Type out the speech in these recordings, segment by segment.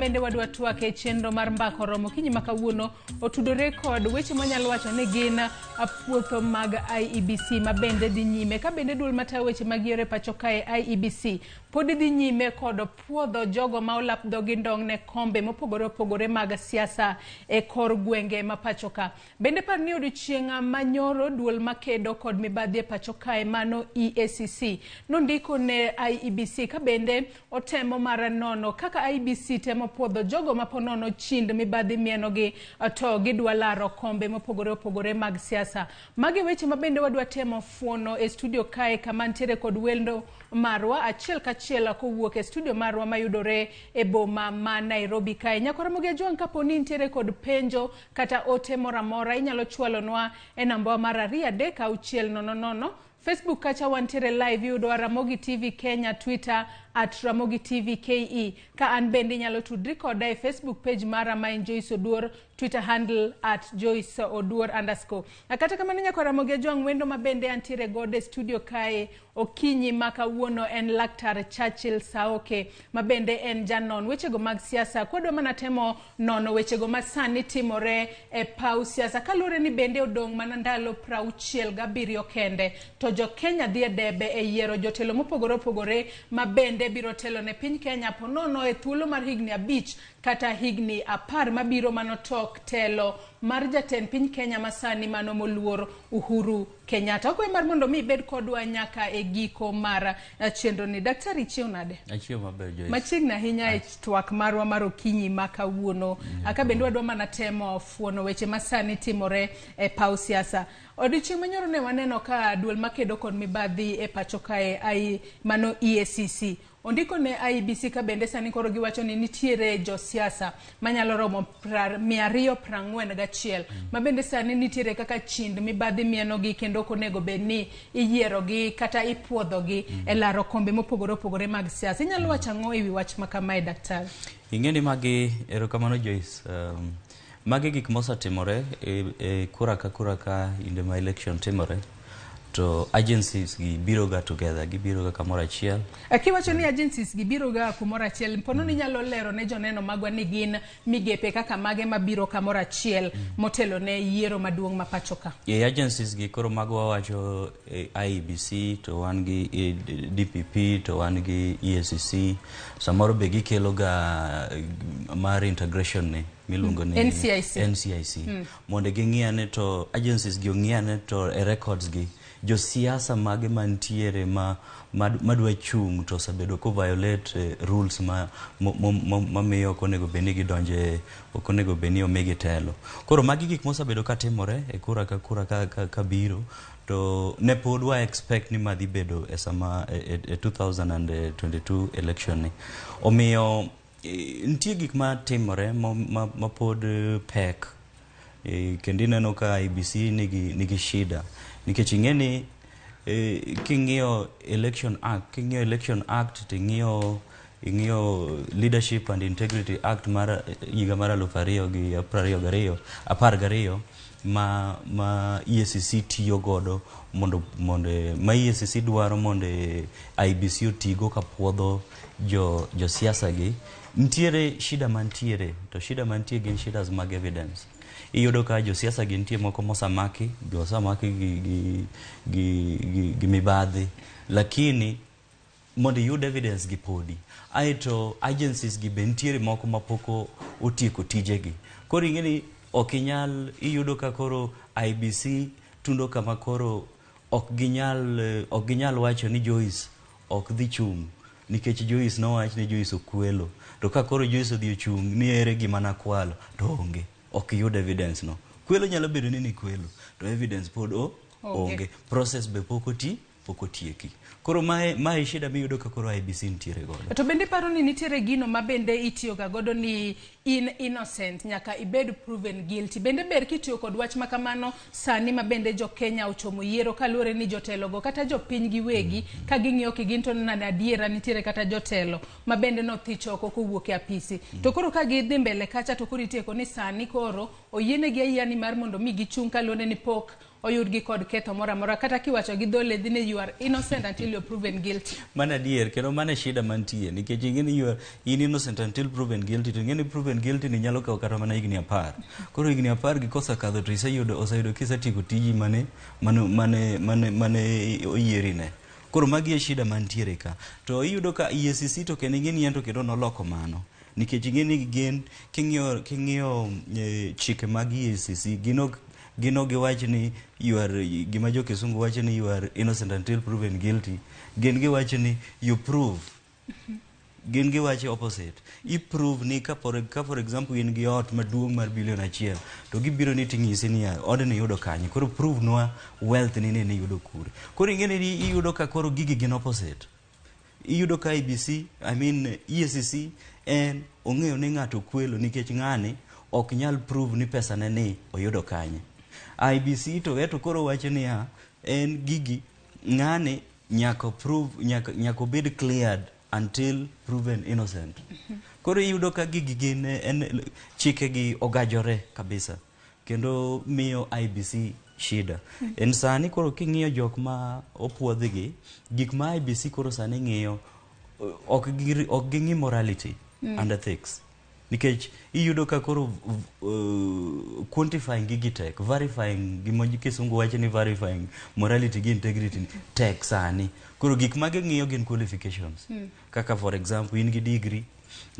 Bende wadwa twak e chenro mar mbaka oromo okinyi ma kawuono otudore kod weche mwanyalo wacho ni gin puotho mag IEBC ma bende dhi nyime. Ka bende duol matayo weche mag yiero e pacho kae IEBC pod dhi nyime kod puodho jogo ma olap dhogi ndong' ne kombe mopogore opogore mag siasa e kor gwenge ma pacho ka. Bende par ni odiochieng' ma nyoro duol makedo kod mibadhi e pacho kae mano EACC nondiko ne IEBC ka bende otemo mar nono kaka IEBC temo puodho jogo ma ponono chind mibadhi mienogi to gidwa laro kombe mopogore opogore mag siasa. Magi weche ma bende wadwa temo fuono e studio kae kama ntiere kod wendo marwa achiel kachiel kowuok e studio marwa mayudore e boma ma Nairobi kae. Nyakwa Ramogi Ajwang' kapo ni ntiere kod penjo kata ote moro amora inyalo chwalonwa e namba mar 23600. Facebook kacha wantiere live, iyudowa Ramogi TV Kenya, Twitter @RamogiTVKE. Ka an bende inyalo tudri koda e Facebook page mara ma en Joyce Oduor, Twitter handle @JoyceOduor_. Kata kamano nyakwa Ramogi Ajwang' wendo ma bende antiere godo e studio kae okinyi ma kawuono en Laktar Churchill Saoke ma bende en janon wechego mag siasa. Kwadwa mana temo nono wechego ma sani timore e paw siasa kaluwore ni bende odong' mana ndalo 67 kende to jo Kenya dhi e debe e yiero jotelo mopogore opogore ma bende biro telo ne piny Kenya ponono e thuolo mar higni 5 kata higni 10 mabiro mano tok telo mar jatend piny Kenya masani mano moluor Uhuru Kenyatta. Okwayi mar mondo mi ibed kodwa nyaka e giko mar chenro ni. Daktari, ichiew nade? Achiew maber, Joyce. Machiegni ahinya e twak marwa mar okinyi ma kawuono. Ka bende wadwa mana temo fuono weche ma sani timore e paw siasa. Odiochieng' manyoro ne waneno ka duol makedo kod mibadhi e pacho kae ai mano EACC ondiko ne IEBC ka bende sani koro giwacho ni nitiere josiasa manyalo romo 241 ma bende sani nitiere kaka chind mibadhi mienogi kendo ok onego bed ni iyierogi kata ipuodhogi e laro kombe mopogore opogore mag siasa. Inyalo wacho ang'o ewi wach ma kamae, daktari? Ing'e ni magi, erokamano Joyce. Magi gik mosetimore e kura ka kura ka inde ma election timore to agencies gi biro ga together, gibiro ga kamoro achiel. Kiwacho ni agencies gi biro ga kumoro achiel, pono ni inyalo lero ne joneno magwa ni gin migepe kaka mage mabiro kamoro achiel motelo ne yiero maduong' ma pacho ka? E agencies gi koro mago wawacho IEBC to wan gi DPP to wan gi EACC, samoro be gikelo ga mar integration ni miluongo ni NCIC. NCIC. Mondo ging'i ane to agencies gi ong'i ane to e records gi josiasa mage mantiere ma madwa chung' to osebedo ko violate rules ma mamiyo ok onego bed ni gidonje, ok onego bed ni omigi telo. Koro magi gik mosebedo ka timore e kura ka kura ka biro to ne pod wa expect ni madhi bedo e sama e 2022 election ni. Omiyo nitie gik ma timore ma pod pek, kendo ineno ka IEBC nigi shida nikech ing'e ni king'iyo Election Act, king'iyo Election Act to ing'iyo Leadership and Integrity Act mar higa mar 2022 12 ma EACC tiyo godo mondo ma EACC dwaro mondo IEBC otigo ka puodho josiasa gi, nitiere shida mantiere, to shida mantie gin shidas mag evidence. Iyudo ka josiasa gi nitie moko mosamaki, osamaki gi mibadhi, lakini mondo iyud evidence gi podi. Aeto agencies gi be nitiere moko mapok otieko tijegi. Koro ing'e ni ok inyal, iyudo ka koro IEBC tundo kama koro ok ginyal wacho ni Joyce ok dhi chung' nikech Joyce nowach ni Joyce okwelo, to ka koro Joyce odhi ochung' ni ere gima nakwalo to onge, ok iyud evidence no. Kwelo nyalo bedo ni nikwelo to evidence pod onge, process be pok otieki. Koro mae shida miyudo ka koro IEBC nitiere godo. To bende iparo ni nitiere gino ma bende itiyo ga godo ni in innocent nyaka ibed proven guilty. Bende ber kitiyo kod wach ma kamano sani ma bende jo Kenya ochomo yiero kaluwore ni jotelogo kata jopiny giwegi ka ging'iyo ki gin to nade adiera nitiere kata jotelo ma bende nothich oko kowuok e apisi. To koro ka gidhi mbele kacha to koro itieko ni sani koro oyienegi ayiea ni mar mondo mi gichung' kaluwore ni pok oyudgi kod ketho moro amora kata kiwacho gi dho ledhi ni you are innocent until you're proven guilty. Mano adier kendo mano e shida mantie nikech ing'e ni you are in innocent until proven guilty to ing'e ni proven guilty ni nyalo kawo kata mana higni 10. Koro higni 10 gi kosekadho to iseyudo oseyudo kisetieko tiji mane mane mane mane, mane oyieri ne. Koro magi e shida mantiere ka. To iyudo ka EACC to kendo ing'e ni en to kendo noloko mano. Nikech ing'e ni gin king'iyo king'iyo chike mag EACC gin ok gin ok giwach ni you are gima jo kisungu wacho ni you are innocent until proven guilty. Gin giwacho ni you prove. Gin giwacho opposite. I prove ni ka for example in gi ot maduong' mar bilion 1 to gibiro ni ting'isi niya odni iyudo kanye koro prove nwa wealth ni ne iyudo kure. Koro ing'e ni iyudo ka koro gigi gin opposite. Iyudo ka IBC, I mean EACC en ong'eyo ni ng'ato kwelo nikech ng'ani ok nyal prove ni pesa ne ni oyudo kanye. IBC to eto koro wacho niya en gigi ng'ani nyaka prove nyaka obed cleared until proven innocent. Koro iyudo ka gigi gin en chike gi ogajore kabisa kendo miyo IBC shida. En sani koro king'iyo jok ma opuodhgi, gik ma IBC koro sani ng'iyo ok ging'i morality and ethics. Nikech iyudo ka koro quantifying gigi tek, verifying gima kisungu wacho ni verifying morality gi integrity tek sani. Koro gik ma ging'iyo gin qualifications. Kaka for example in gi degree,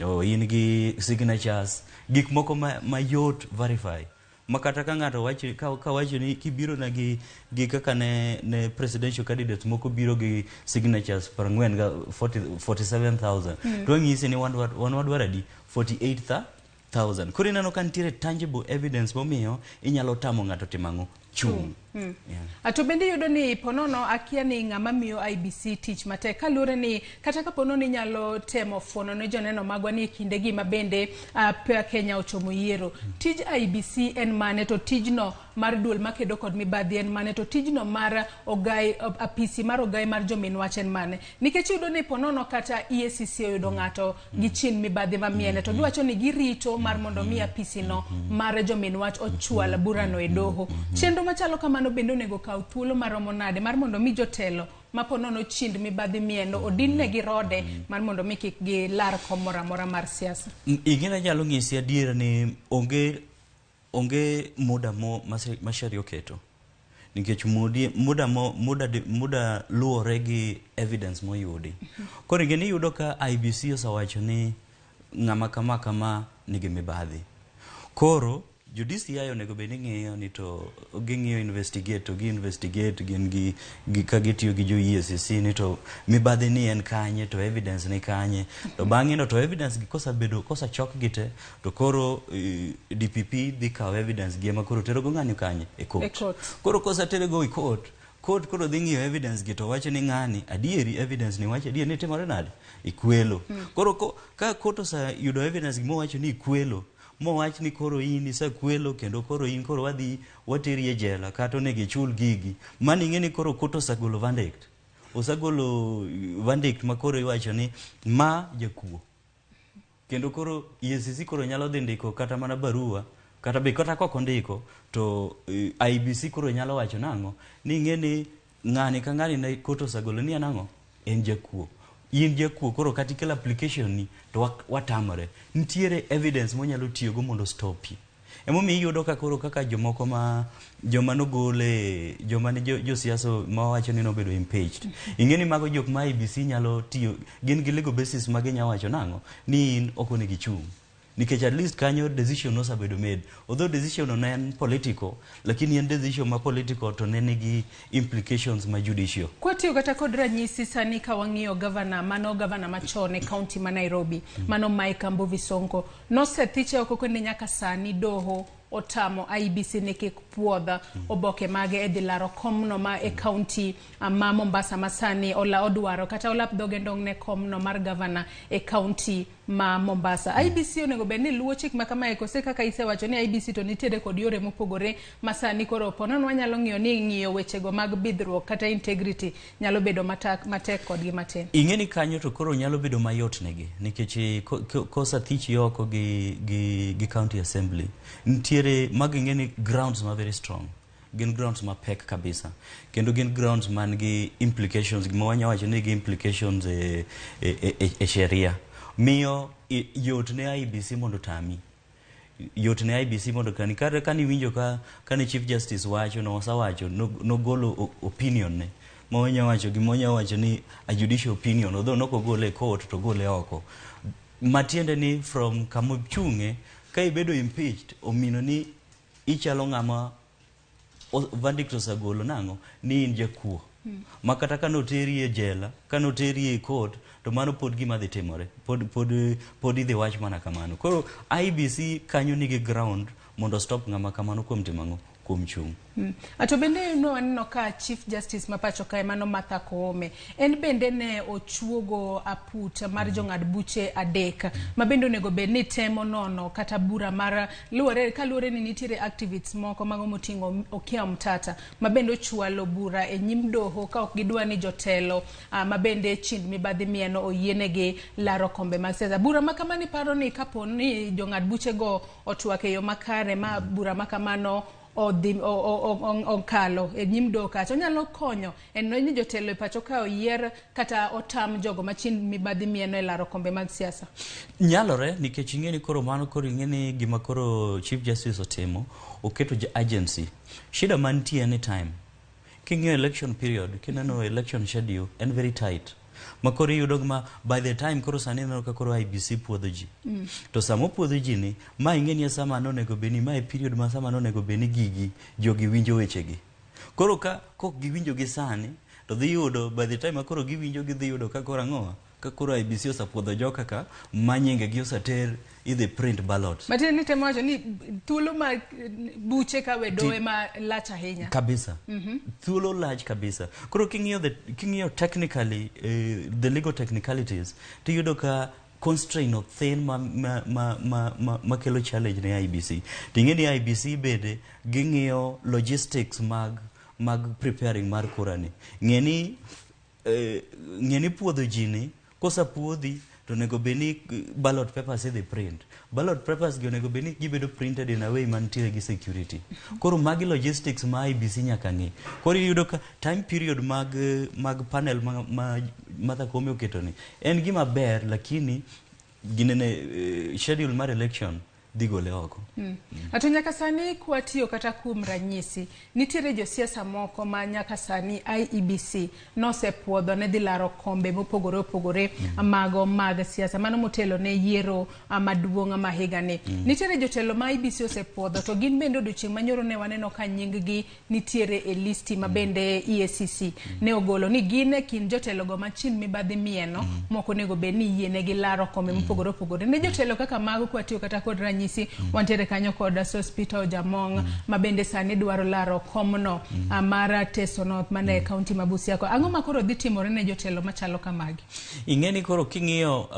o in gi signatures, gik moko ma yot verify. Ma kata ka ng'ato wacho ka wacho ni kibiro na gi kaka ne presidential candidates moko biro gi signatures 40 ga 40 47,000 to wang'isi ni wan wadwaro adi 48,000. Koro ineno ka nitiere tangible evidence momiyo inyalo tamo ng'ato timo ang'o chung'. Yeah. To bende iyudo ni ponono akia ni ng'ama miyo IBC tich matek kaluwore ni kata ka ponono inyalo temo fuono ne joneno magwa ni e kindegi ma bende Kenya ochomo yiero. Tij IBC en mane to tijno mar duol makedo kod mibadhi en mane to tijno mar ogai apisi mar ogai mar jomin wach en mane nikech iyudo ni ponono kata EACC oyudo ng'ato gi chin mibadhi mamiene to giwacho ni girito mar mondo mi apisi no mar jomin wach ochwal burano e doho. Chenro machalo kamano bende onego kaw thuolo maromo nade mar mondo mi jotelo ma ponono chind mibadhi mieno odin negi rode mar mondo mi kik gilar kom moro amora mar siasa. Ing'e anyalo ng'isi adier ni onge muda mo ma sheria oketo nikech mudi, muda mo muda, muda luwore gi evidence moyudi. Koro ing'e ni iyudo ka IBC osewacho ni ng'ama kama kama nigi mibadhi. Koro jo DCI onego bed ni ng'iyo ni to ging'iyo investigate to gi investigate gin gi ka gitiyo gi jo EACC ni to mibadhi ni en kanye to evidence ni kanye to bang'e no to evidence gi kosebedo kosechok gi te to koro DPP dhi kawo evidence gi ema koro tero go ng'ani kanye e court. E court. Koro kosetere go e court, court koro dhi ng'iyo evidence gi to wacho ni ng'ani adieri evidence ni wacho adieri ni timore nade ikwelo. Koro ka court oseyudo evidence gi mowacho ni ikwelo mowach ni koro in isekwelo kendo koro in koro wadhi wateri e jela kata onego ichul gigi mano ing'e ni koro court osegolo verdict osegolo verdict ma koro iwacho ni ma jakuo kendo koro EACC koro nyalo dhi ndiko kata mana barua kata be kata kok ondiko to IBC koro nyalo wacho nang'o ni ing'e ni ng'ani ka ng'ani ne court osegolo ni en ang'o en jakuo in jakuo koro kata ikelo application ni to watamore nitiere evidence monyalo tiyogo mondo stopi emomiyo iyudo ka koro kaka jomoko ma joma nogole joma ne josiasa mawacho ni nobedo impeached ing'e ni mago jok ma IBC nyalo tiyo gin gi legal basis ma ginya wacho nang'o ni in ok onego ichung nikech at least kanyo decision nosebedo made although decision no ne en political lakini en decision ma political to ne nigi implications ma judicial. Kwatiyo kata kod ranyisi sani ka wang'iyo gavana mano gavana machon e kaunti ma Nairobi mano Mike Mbuvi Sonko nosethiche oko kendo nyaka sani doho otamo IEBC ni kik puodh oboke mage e dhi laro komno ma e kaunti ma Mombasa ma sani ola odwaro kata olap dhoge ndong' ne komno mar gavana e kaunti ma Mombasa. IEBC onego bed ni luwo chik ma kamae kose kaka isewacho ni IEBC to nitiere kod yore mopogore ma sani koro ponono wanyalo ng'iyo ni ng'iyo wechego mag bidhruok kata integrity nyalo bedo matek kodgi matin. Ing'e ni kanyo to koro nyalo bedo mayot negi nikech kosathichi oko gi county assembly nitiere mago ing'e ni grounds ma very strong. Gin grounds mapek kabisa kendo gin grounds man gi implications, gima wanya wacho ni gi implications e sheria. Miyo yot ne IEBC mondo tami, yot ne IEBC mondo kani kata kani winjo ka kane Chief Justice wacho, nosewacho, nogolo opinion ne ma wanya wacho, gima wanya wacho ni a judicial opinion, although nokogole e court to ogole oko, matiende ni from kama ochung'e, ka ibedo impeached, omino ni ichalo ng'ama verdict osegolo nang'o ni in jakuo ma kata ka noteri e jela, ka noteri e court, to mano pod gima dhi timore, pod idhi wach mana kamano. Koro IEBC kanyo nigi ground mondo stop ng'ama kamano kuom timo ang'o, kuom chung'. To bende no waneno ka Chief Justice ma pacho kae, mano Martha Koome, en bende ne ochuogo aput mar jong'ad buche adek ma bende onego bed ni temo nono kata bura mar luwore kaluwore ni nitiere activists moko mago moting'o Okiya Omtata ma bende ochwalo bura e nyim doho ka ok gidwa ni jotelo ma bende chind mibadhi mieno oyienegi laro kombe mag siasa. Bura ma kamani paro ni kapo ni jong'ad buchego otwak e yo makare ma bura ma kamano odhi okalo e nyim doho kacha, onyalo konyo e neno ni jotelo e pacho ka oyier kata otam jogo ma chind mibadhi mieno e laro kombe mag siasa. Nyalore, nikech ing'e ni koro mano, koro ing'e ni gima koro Chief Justice otimo, oketo agency. Shida mantie any time king'iyo election period, kineno election schedule en very tight, ma koro iyudo ma by the time koro sani ineno ka koro IEBC puodho ji to sama opuodho ji ni ma ing'e ni e sama nonego bed ni ma e period ma sama nonego bed ni gigi jogi winjo wechegi. Koro ka kok giwinjo gi sani to dhi yudo by the time ma koro giwinjo, gidhi yudo ka koro ang'owa, ka koro IEBC osepuodho joka ka ma nyingegi oseter idhi print ballots. Matiende ni temo wacho ni thuolo ma buche kawe dowe ma lach ahinya. Kabisa, thuolo lach kabisa. Koro king'iyo technically, the legal technicalities, tiyudo ka constraint of thin ma kelo challenge ne IEBC. Ting'e ni IEBC bende ging'iyo logistics mag preparing mar kura ni. Ng'e ni puodho ji ni kosepuodhi to onego bed ni ballot papers idhi print. Ballot papers gi onego bed ni gibedo printed in a way mantiere gi security. Koro magi logistics ma IEBC nyaka ng'i. Koro iyudo ka time period mag panel ma Martha Koome oketo ni en gima ber, lakini ginene schedule mar election dhi gole oko. To nyaka sani kwatiyo kata kuom ranyisi, nitiere josiasa moko ma nyaka sani IEBC nosepuodho ne dhi laro kombe mopogore opogore mago mag siasa mano motelo ne yiero maduong' ma higani. Nitiere jotelo ma IEBC osepuodho to gin bende odiochieng' manyoro ne waneno ka nying gi nitiere e listi ma bende EACC ne ogolo ni gin e kind jotelogo ma chin mibadhi mieno mok onego bed ni yienegi laro kombe mopogore opogore. Ne jotelo kaka mago kwatiyo kata kod ranyisi, wantiere kanyo kod Sospeter Ojamong ma bende sani dwaro laro komno mar Teso North mane e kaunti ma Busia. Ang'o ma koro dhi timore ne jotelo machalo kamagi? Ing'e ni koro king'iyo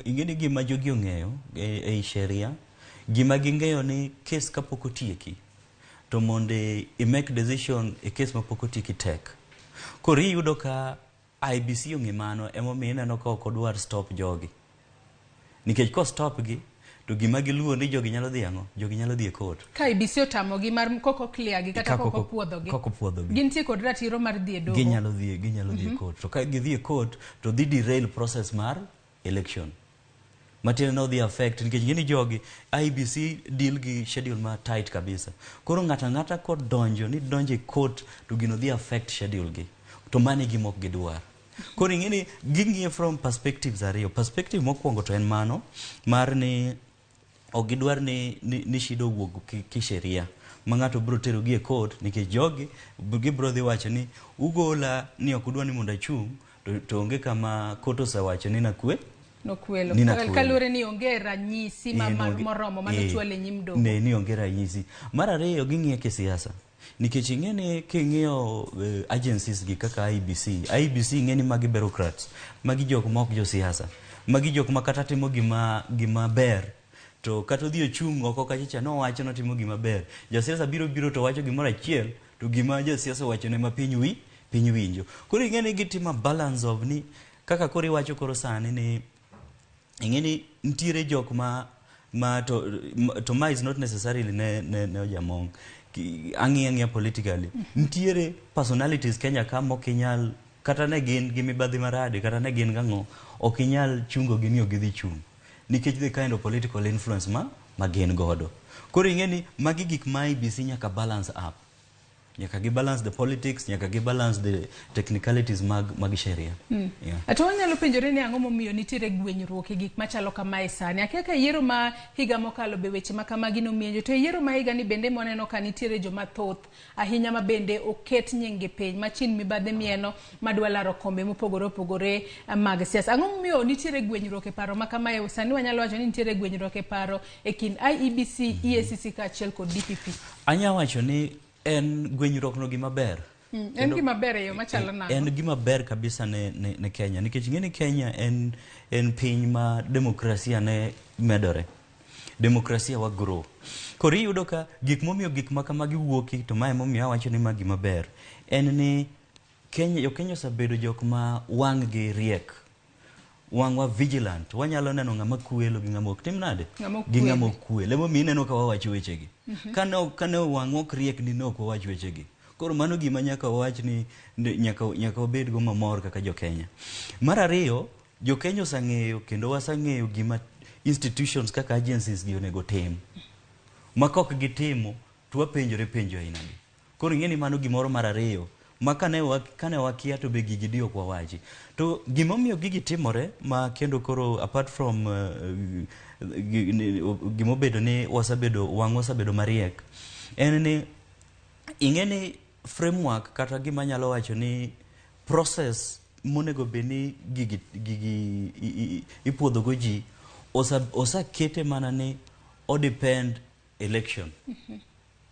ing'e ni gima jogi ong'eyo ei sheria, gima ging'eyo ni kes kapok otieki to mondo i make decision e kes mapok otieki tek. Koro iyudo ka IEBC ong'e mano, emomiyo ineno ka ok odwar stop jogi, nikech ko stop gi to gima giluor ni jogi nyalo dhi ang'o, jogi nyalo dhi e court. Ka IEBC otamogi mar koko clear gi kata Ka koko puodhogi, koko puodhogi, gintie kod ratiro mar dhi e doho. Ginyalo dhi e court, to ka gidhi e court to dhi derail process mar election, matiende ni odhi affect, nikech ing'e ni jogi IEBC deal gi schedule ma tight kabisa. Koro ng'ato ang'ata kodonjo ni donjo e court to gino dhi affect schedule gi, to mano e gima ok gidwar. Koro ing'e ni ging'iyo from perspectives ariyo. Perspective mokwongo to en mano mar ni ok gidwar ni shida owuog kisheria ma ng'ato biro tero gi e court, nikech jogi gibiro dhi wacho ni ugola ni ok udwa ni mondo achung', to onge kama court osewacho ni nakwe. Nokwelo. Ni nakwelo. Kaluwore ni onge ranyisi moromo manochwal e nyim doho. Ne ni onge ranyisi. Mar ariyo, ging'iye kisiasa, nikech ing'e ni king'iyo agencies gi kaka IEBC, IEBC ing'e ni magi bureaucrats, magi jok ma ok josiasa, magi jok ma kata timo gima ber to kata odhi ochung' oko kacha cha nowacho notimo gima ber, jasiasa biro to wacho gimoro achiel, to gima jasiasa owachone ma piny winjo. Koro ing'e ni gitimo a balance of ni kaka koro iwacho koro sani ni ing'e ni nitiere jok ma Ma to ma is not necessarily ne Ojamong. Ang'iyo ang'iya politically. Nitiere personalities Kenya ka mok inyal, kata ne gin gi mibadhi maradi, kata ne gin gang'o, ok inyal chungo gi ni ok gidhi chung'. Nikech the kind of political influence ma gin godo. Koro ing'e ni magi gik ma IEBC nyaka balance up. Nyaka gi balance the politics, nyaka gi balance the technicalities mag sheria. Yeah. To wanyalo penjore ni ang'o momiyo nitiere gwenyruok e gik machalo kamae sani. Akia ka yiero ma higa mokalo be weche ma kamagi nomienjo, to e yiero ma higa ni bende mwaneno ka nitiere joma thoth ahinya ma bende oket nying gi piny machin mibadhi mieno madwa laro kombe mopogore opogore mag siasa. Ang'o momiyo nitiere gwenyruok e paro ma kamae? Sani wanyalo wacho ni nitiere gwenyruok e paro e kind IEBC, EACC kaachiel kod DPP. Anya wacho ni en gwenyruok no gima ber. En gima ber e yo machalo nang'o? En gima ber kabisa ne Kenya, nikech ing'e ni Kenya en piny ma demokrasia ne medore. Demokrasia wa grow. Koro iyudo ka gik momiyo gik ma kamagi wuoki, to mae momiyo awacho ni ma gima ber, en ni Kenya, jo Kenya osebedo jok ma wang' gi riek. Wang'wa vigilant. Wanyalo neno ng'ama kwelo gi ng'ama ok tim nade? Ng'ama ok Gi ng'ama kwel. ok kwel. Emomiyo ineno ka wawacho wechegi. Kane wang'wa ok riek ni ne ok wawach wechegi. Koro mano gima nyaka wawach ni nyaka wabed go mamor kaka jo Kenya. Mar ariyo, jo Kenya oseng'eyo kendo waseng'eyo gima institutions kaka agencies gi onego tim. Ma kok gitimo, to wapenjore penjo aina gi. Koro ing'e ni mano gimoro mar ariyo ma kane wakia to be gigi di ok wawachi. To gimomiyo gigi timore ma kendo koro apart from gimobedo ni wasebedo wang' wasebedo mariek, en ni ing'e ni framework kata gima nyalo wacho ni process monego bed ni gigi ipuodho go ji osakete mana ni o depend election.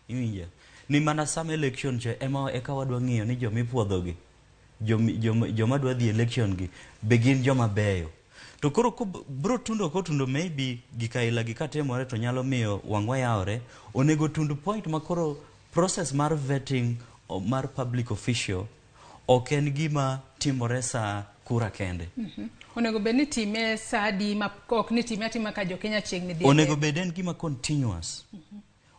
Iwinjo? Ni mana sama election cha ema eka wadwa ng'iyo ni joma ipuodho gi, joma dwa dhi election gi be gin joma beyo. To koro bro tundo kotundo maybe gik aila gi katimore to nyalo miyo wang'wa yawore, onego tund point ma koro process mar vetting mar public official ok en gima timore sa kura kende. Onego bed ni time sa adi ma ok ni time atima ka jo Kenya chiegni dhi e Onego bed en gima continuous.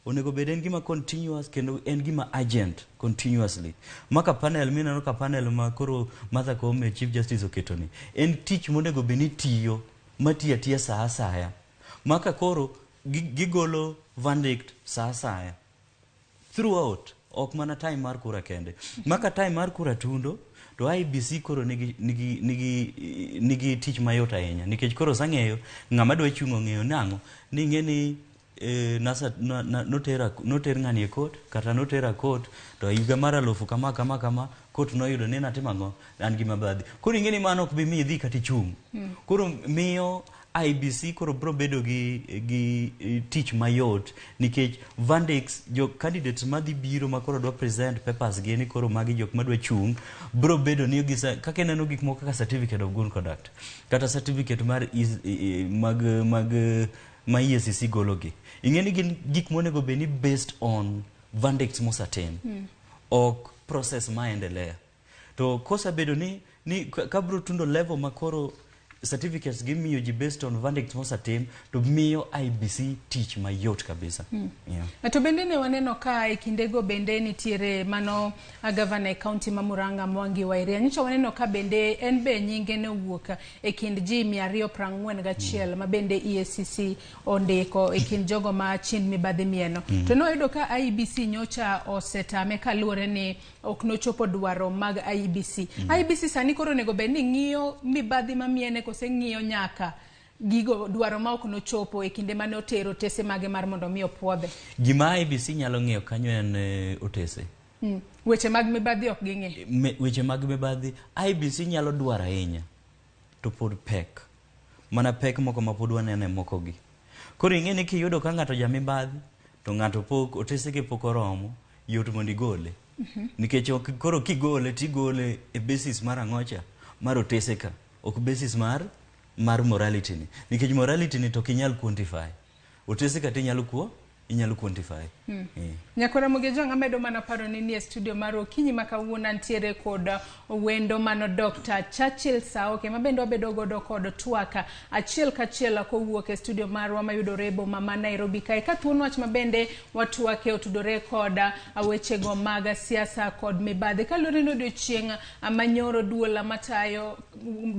Onego bed en gima continuous kendo en gima urgent continuously. Maka panel mineno ka panel ma koro Martha Koome Chief Justice oketo ni en tich monego bed ni tiyo matiyo atiya sa asaya. Maka koro gigolo verdict sa asaya. Throughout, ok mana time mar kura kende. Maka time mar kura tundo, to IEBC koro nigi tich mayot ahinya. Nikech koro osang'eyo, ng'ama dwa chung' ong'eyo nang'o, ni ing'e ni nasa, na, na, notera, noter ng'ani e court, kata notera court, to higa mar alufu kama, kama, kama, court noyudo ni natimo ang'o, an gi mabadhi. Koro ing'e ni mano ok bi miyi idhi kata ichung'. Koro miyo IEBC koro bro bedo gi tich mayot, nikech verdicts, jo candidates madhi biro ma koro dwa present papers gi ni koro magi jok madwa chung', bro bedo ni gisa, kaka ineno gik moko kaka certificate of good conduct, kata certificate mar is, mag, mag, ma EACC gologi. Ing'e ni gin gik monego bed ni based on verdicts mosetim, ok process maendelea. To kosebedo ni ka bro tundo level ma koro certificates gimiyo ji based on verdicts mosetim, to miyo IEBC tich mayot kabisa. To bende ne waneno ka e kindego bende nitiere mano gavana e kaunti ma Murang'a Mwangi Wa Iria. Nyocha waneno ka bende en be nyinge ne owuok e kind ji mia ariyo prang'wen gachiel ma bende EACC ondiko e kind jogo ma chin mibadhi mieno. To ne wayudo ka IEBC nyocha osetame kaluwore ni ok nochopo dwaro mag IEBC. IEBC sani koro onego bed ni ng'iyo mibadhi ma miene kose ng'iyo nyaka gigo dwaro ma ok nochopo e kinde mane otero otese mage mar mondo mi opuodhe. Gima IEBC nyalo ng'iyo kanyo en otese. Weche mag mibadhi ok ging'i. Weche mag mibadhi IEBC nyalo dwaro ahinya to pod pek. Mana pek moko ma pod waneno e moko gi. Koro ing'e ni kiyudo ka ng'ato ja mibadhi to ng'ato pok otese ge pok oromo, yot mondo igole. Nikech ok, koro kigole tigole e basis mar ang'ocha, mar otese ka, ok basis mar morality ni. Nikech morality ni to ok inyal quantify. Otese ka tinyalo inyalo quantify. Nyakwara Ramogi Ojwang', amedo mana paro ni e studio mar okinyi ma kawuono antiere kod wendo mano Dr. Churchill Saoke, ma bende wabedo godo kod twak achiel kachiel kowuok e studio marwa mayudore e boma ma Nairobi kae, ka thuon wach ma bende watwake otudore kod wechego mag siasa kod mibadhi. Kaluwore ni odiochieng' manyoro duol matayo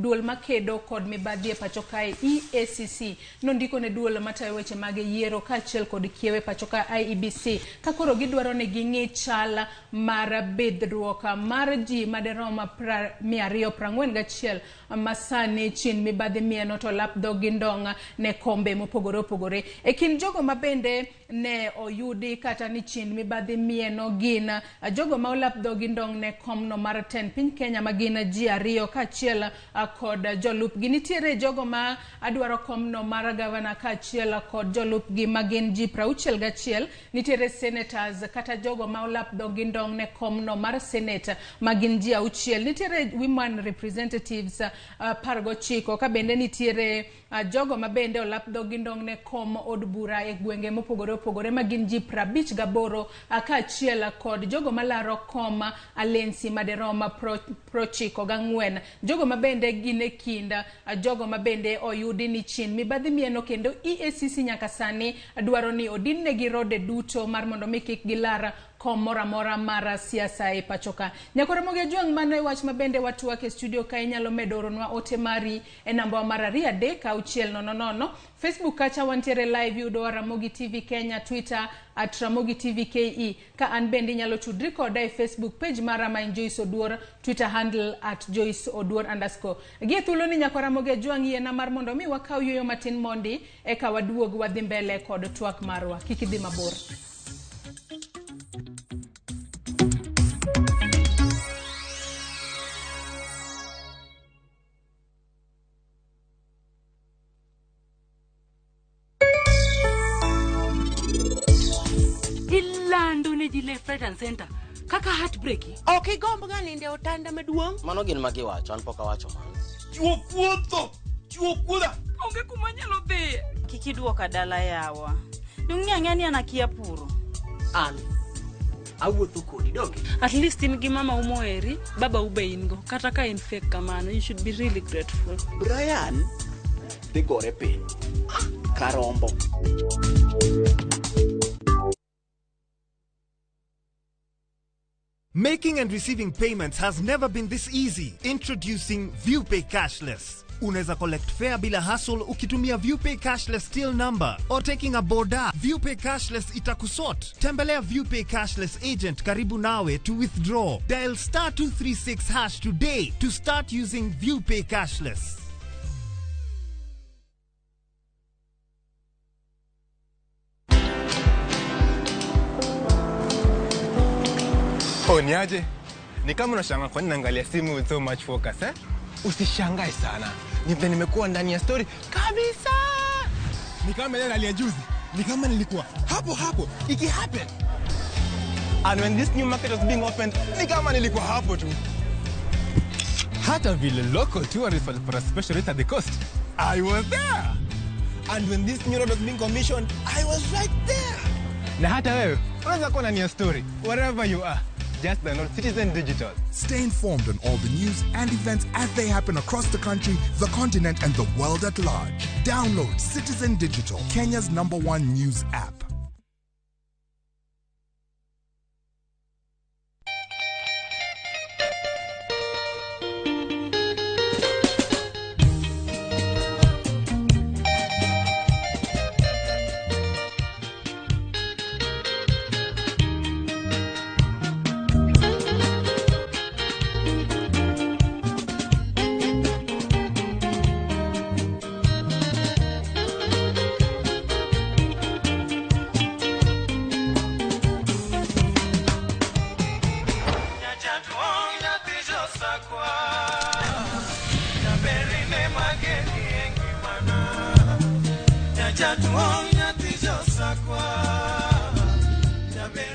duol makedo kod mibadhi e pacho kae EACC nondiko ne duol matayo weche mag yiero kaachiel kod kiewe pacho ka IEBC, ka koro gidwaro ni ging'i chal mar bidhruok mar ji maderom 241 masani chin mibadhi mieno to lap dhogi ndong' ne kombe mopogore opogore. E kind jogo ma bende ne oyudi kata ni chin mibadhi mieno gin jogo ma olap dhogi ndong' ne komno mar tend piny Kenya ma gin ji 2 kaachiel kod jolupgi. Nitiere jogo ma adwaro komno mar gavana kaachiel kod jolupgi ma gin ji 61. Nitiere senators kata jogo ma olap dhogi ndong' ne komno mar senate ma gin ji 6. Nitiere women representatives 19, ka bende nitiere jogo ma bende olap dhogi ndong' ne kom od bura e gwenge mopogore opogore ma gin ji 58, kaachiel kod jogo malaro kom alensi maderom 94. Jogo ma bende gin e kind jogo ma bende oyudi ni chin mibadhi mieno, kendo EACC nyaka sani dwaro ni odin negi rode duto mar mondo mi kik gilar kom moro amora mar siasa e pacho ka. Nyakwara Ramogi Ojwang', mano e wach ma bende watwak e studio ka. Inyalo medo oronwa ote mari e namba mar 2 3 6 0 0. Facebook kacha wantiere live, yudowa Ramogi TV Kenya, Twitter at Ramogi TV KE. Ka an bende inyalo tudri koda e Facebook page mara ma en Joyce Oduor, Twitter handle at Joyce Oduor underscore. Gie thuolo ni, Nyakwara Ramogi Ojwang', yiena mar mondo mi wakaw yueyo matin mondi eka waduog wadhi mbele kod twak marwa. Kik idhi mabor. Ilando ne ji left, right and center kaka heartbreak. Ok igomb ga nindo e otanda maduong'? Mano gin ma giwacho, an pok awacho mano. Chuo kuotho, chuo kuodha. Onge kuma nyalo dhiye. Kik iduoka dala yawa. Dong' ng'e ni an akia puro. An awuotho kodi donge. At least in gi mama umoheri, baba ube in go. Kata ka in fake kamano, you should be really grateful. Brian dhi gore piny ka rombo. Making and receiving payments has never been this easy. Introducing ViewPay Cashless. Unaweza collect fare bila hassle ukitumia ViewPay Cashless till number or taking a boda. ViewPay Cashless itakusort. Tembelea ViewPay Cashless agent karibu nawe to withdraw. Dial star 236 hash today to start using ViewPay Cashless. Oh, niaje? Ni kama unashangaa kwa nini naangalia simu with so much focus, eh? Usishangae sana. Ni vile nimekuwa ndani ya story kabisa. Ni kama ile nalia juzi. Ni kama nilikuwa hapo hapo iki happen. And when this new market was being opened, ni kama nilikuwa hapo tu. Hata vile local tourists walipata special rate at the coast, I was there. And when this new road was being commissioned, I was right there. Na hata wewe unaweza kuwa ndani ya story wherever you are. Just download Citizen Digital. Stay informed on all the news and events as they happen across the country, the continent, and the world at large. Download Citizen Digital, Kenya's #1 news app.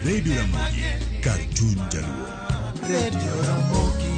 Radio Ramogi, Cartoon Jaluo. Radio Ramogi.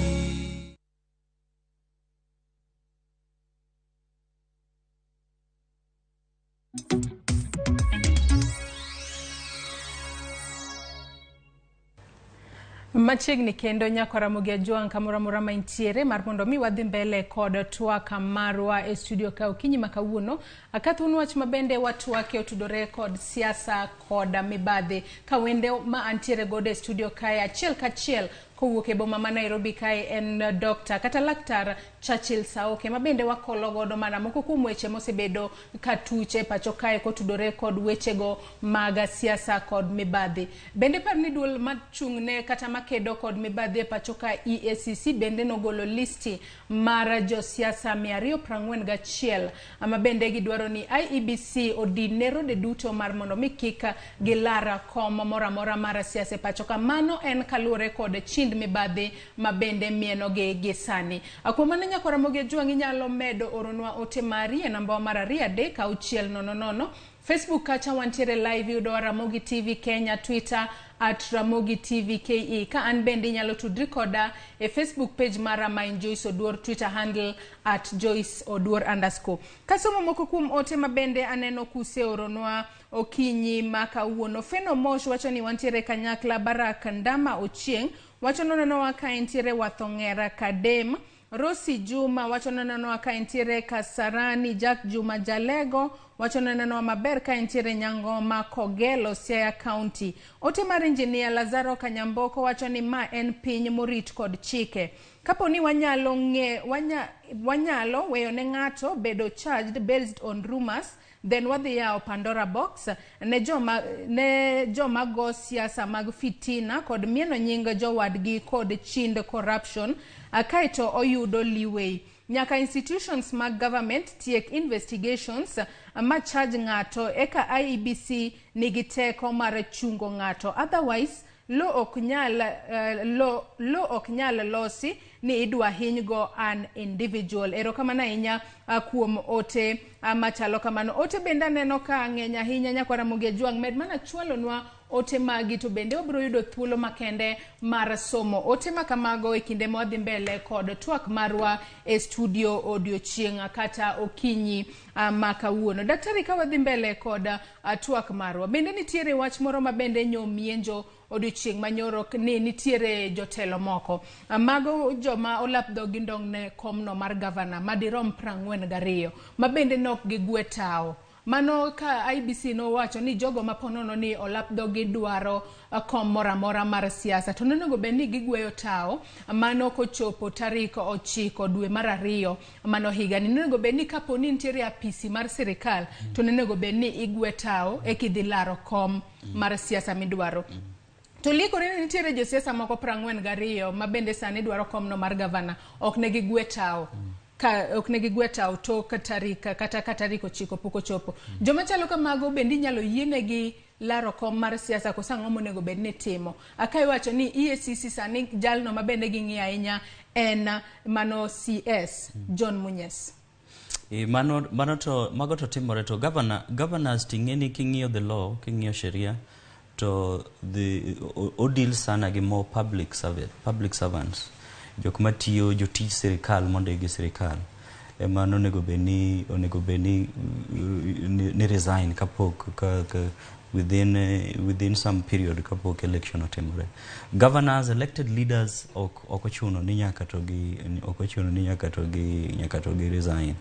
Machiegni kendo nyako Ramogi Ajwang' kamoro amora ma intiere mar mondo mi wadhi mbele kod twak marwa e studio ka okinyi ma kawuono. Akathun wach ma bende watwake otudore kod siasa kod mibadhi. Ka wende ma antiere godo e studio kae achiel kachiel kowuok e boma ma Nairobi kae en Dr. kata Laktar Churchill Saoke ma bende wakolo godo mana moko kuom weche mosebedo ka tuch e pacho kae kotudore kod wechego mag siasa kod mibadhi. Bende par ni duol machung'ne kata makedo kod mibadhi e pacho ka EACC bende nogolo listi mar josiasa 241 ma bende gidwaro ni IEBC odin rode duto mar mondo mi kik gilar kom moro amora mar siasa e pacho ka. Mano en kaluwore kod chind mibadhi ma bende mienogi gi sani. Kuom mano nyako Ramogi Ajwang' inyalo medo oronwa ote mari e namba mar 2 3 6 0 0. Facebook kacha wantiere live, yudowa Ramogi TV Kenya, Twitter at Ramogi TV KE. Ka an bende inyalo tudri koda e Facebook page mara ma en Joyce Oduor, Twitter handle at Joyce Oduor underscore. Kasomo moko kuom ote ma bende aneno kuseoronwa okinyi ma kawuono. Feno Mosh wacho ni wantiere kanyakla. Barak Ndama Ochieng wacho nonenowa ka entiere Wathong'era Kadem. Rosi Juma wacho nonenowa ka entiere Kasarani. Jack Juma Jalego wacho nonenowa maber ka entiere Nyangoma Kogelo, Siaya County. Ote mar Engineer Lazaro Kanyamboko wacho ni ma en piny morit kod chike. Kapo ni wanyalo wanyalo weyo ne ng'ato bedo charged based on rumors, then wadhi yawo Pandora box ne joma go siasa mag fitina kod mieno nying jowadgi kod chind corruption, kaeto oyudo leeway. Nyaka institutions mag government tiek investigations ma charge ng'ato eka IEBC nigi teko mar chungo ng'ato, otherwise law ok nyal losi ni idwa hiny go an individual. Erokamano ahinya kuom ote machalo kamano. Ote bende aneno ka ng'eny ahinya nyako Ramogi Ajwang', med mana chwalonwa ote magi to bende wabiro yudo thuolo makende mar somo ote ma kamago e kinde ma wadhi mbele kod twak marwa e studio odiochieng' kata okinyi ma kawuono. Daktari, ka wadhi mbele kod twak marwa, bende nitiere wach moro ma bende nyomienjo odiochieng' manyoro ni nitiere jotelo moko mago joma olap dhogi ndong' ne komno mar gavana madirom 42 ma bende nok gigwe tawo. Mano ka IEBC nowacho ni jogo maponono ni olap dhogi dwaro kom moro amora mar siasa to nonego bed ni gigweyo tawo mano kochopo tarik 9 dwe mar 2 mano higani. Nonego bed ni kapo ni nitiere apisi mar sirikal to nonego bed ni igwe tawo ekidhi laro kom mar siasa midwaro. To liekore ni nitiere josiasa moko 42 ma bende sani dwaro komno mar gavana ok ne gigwe tawo. Ka ok ne gigwe tawo tok tarik kata ka tarik 9 pok ochopo. Joma chalo kamago bende inyalo yienegi laro kom mar siasa koso ang'o monego bed ni timo? Aka iwacho ni EACC sani jalno ma bende ging'iyo ahinya en mano CS John Munyes. Mano to mago to timore to governors ting'eni king'iyo the law, king'iyo sheria to the odil sana gi more public servants, jok matiyo jotij sirikal mondo gi sirikal ema onego bed ni resign kapok within some period kapok election otimore. Governors, elected leaders ok ochuno ni nyaka to gi resign.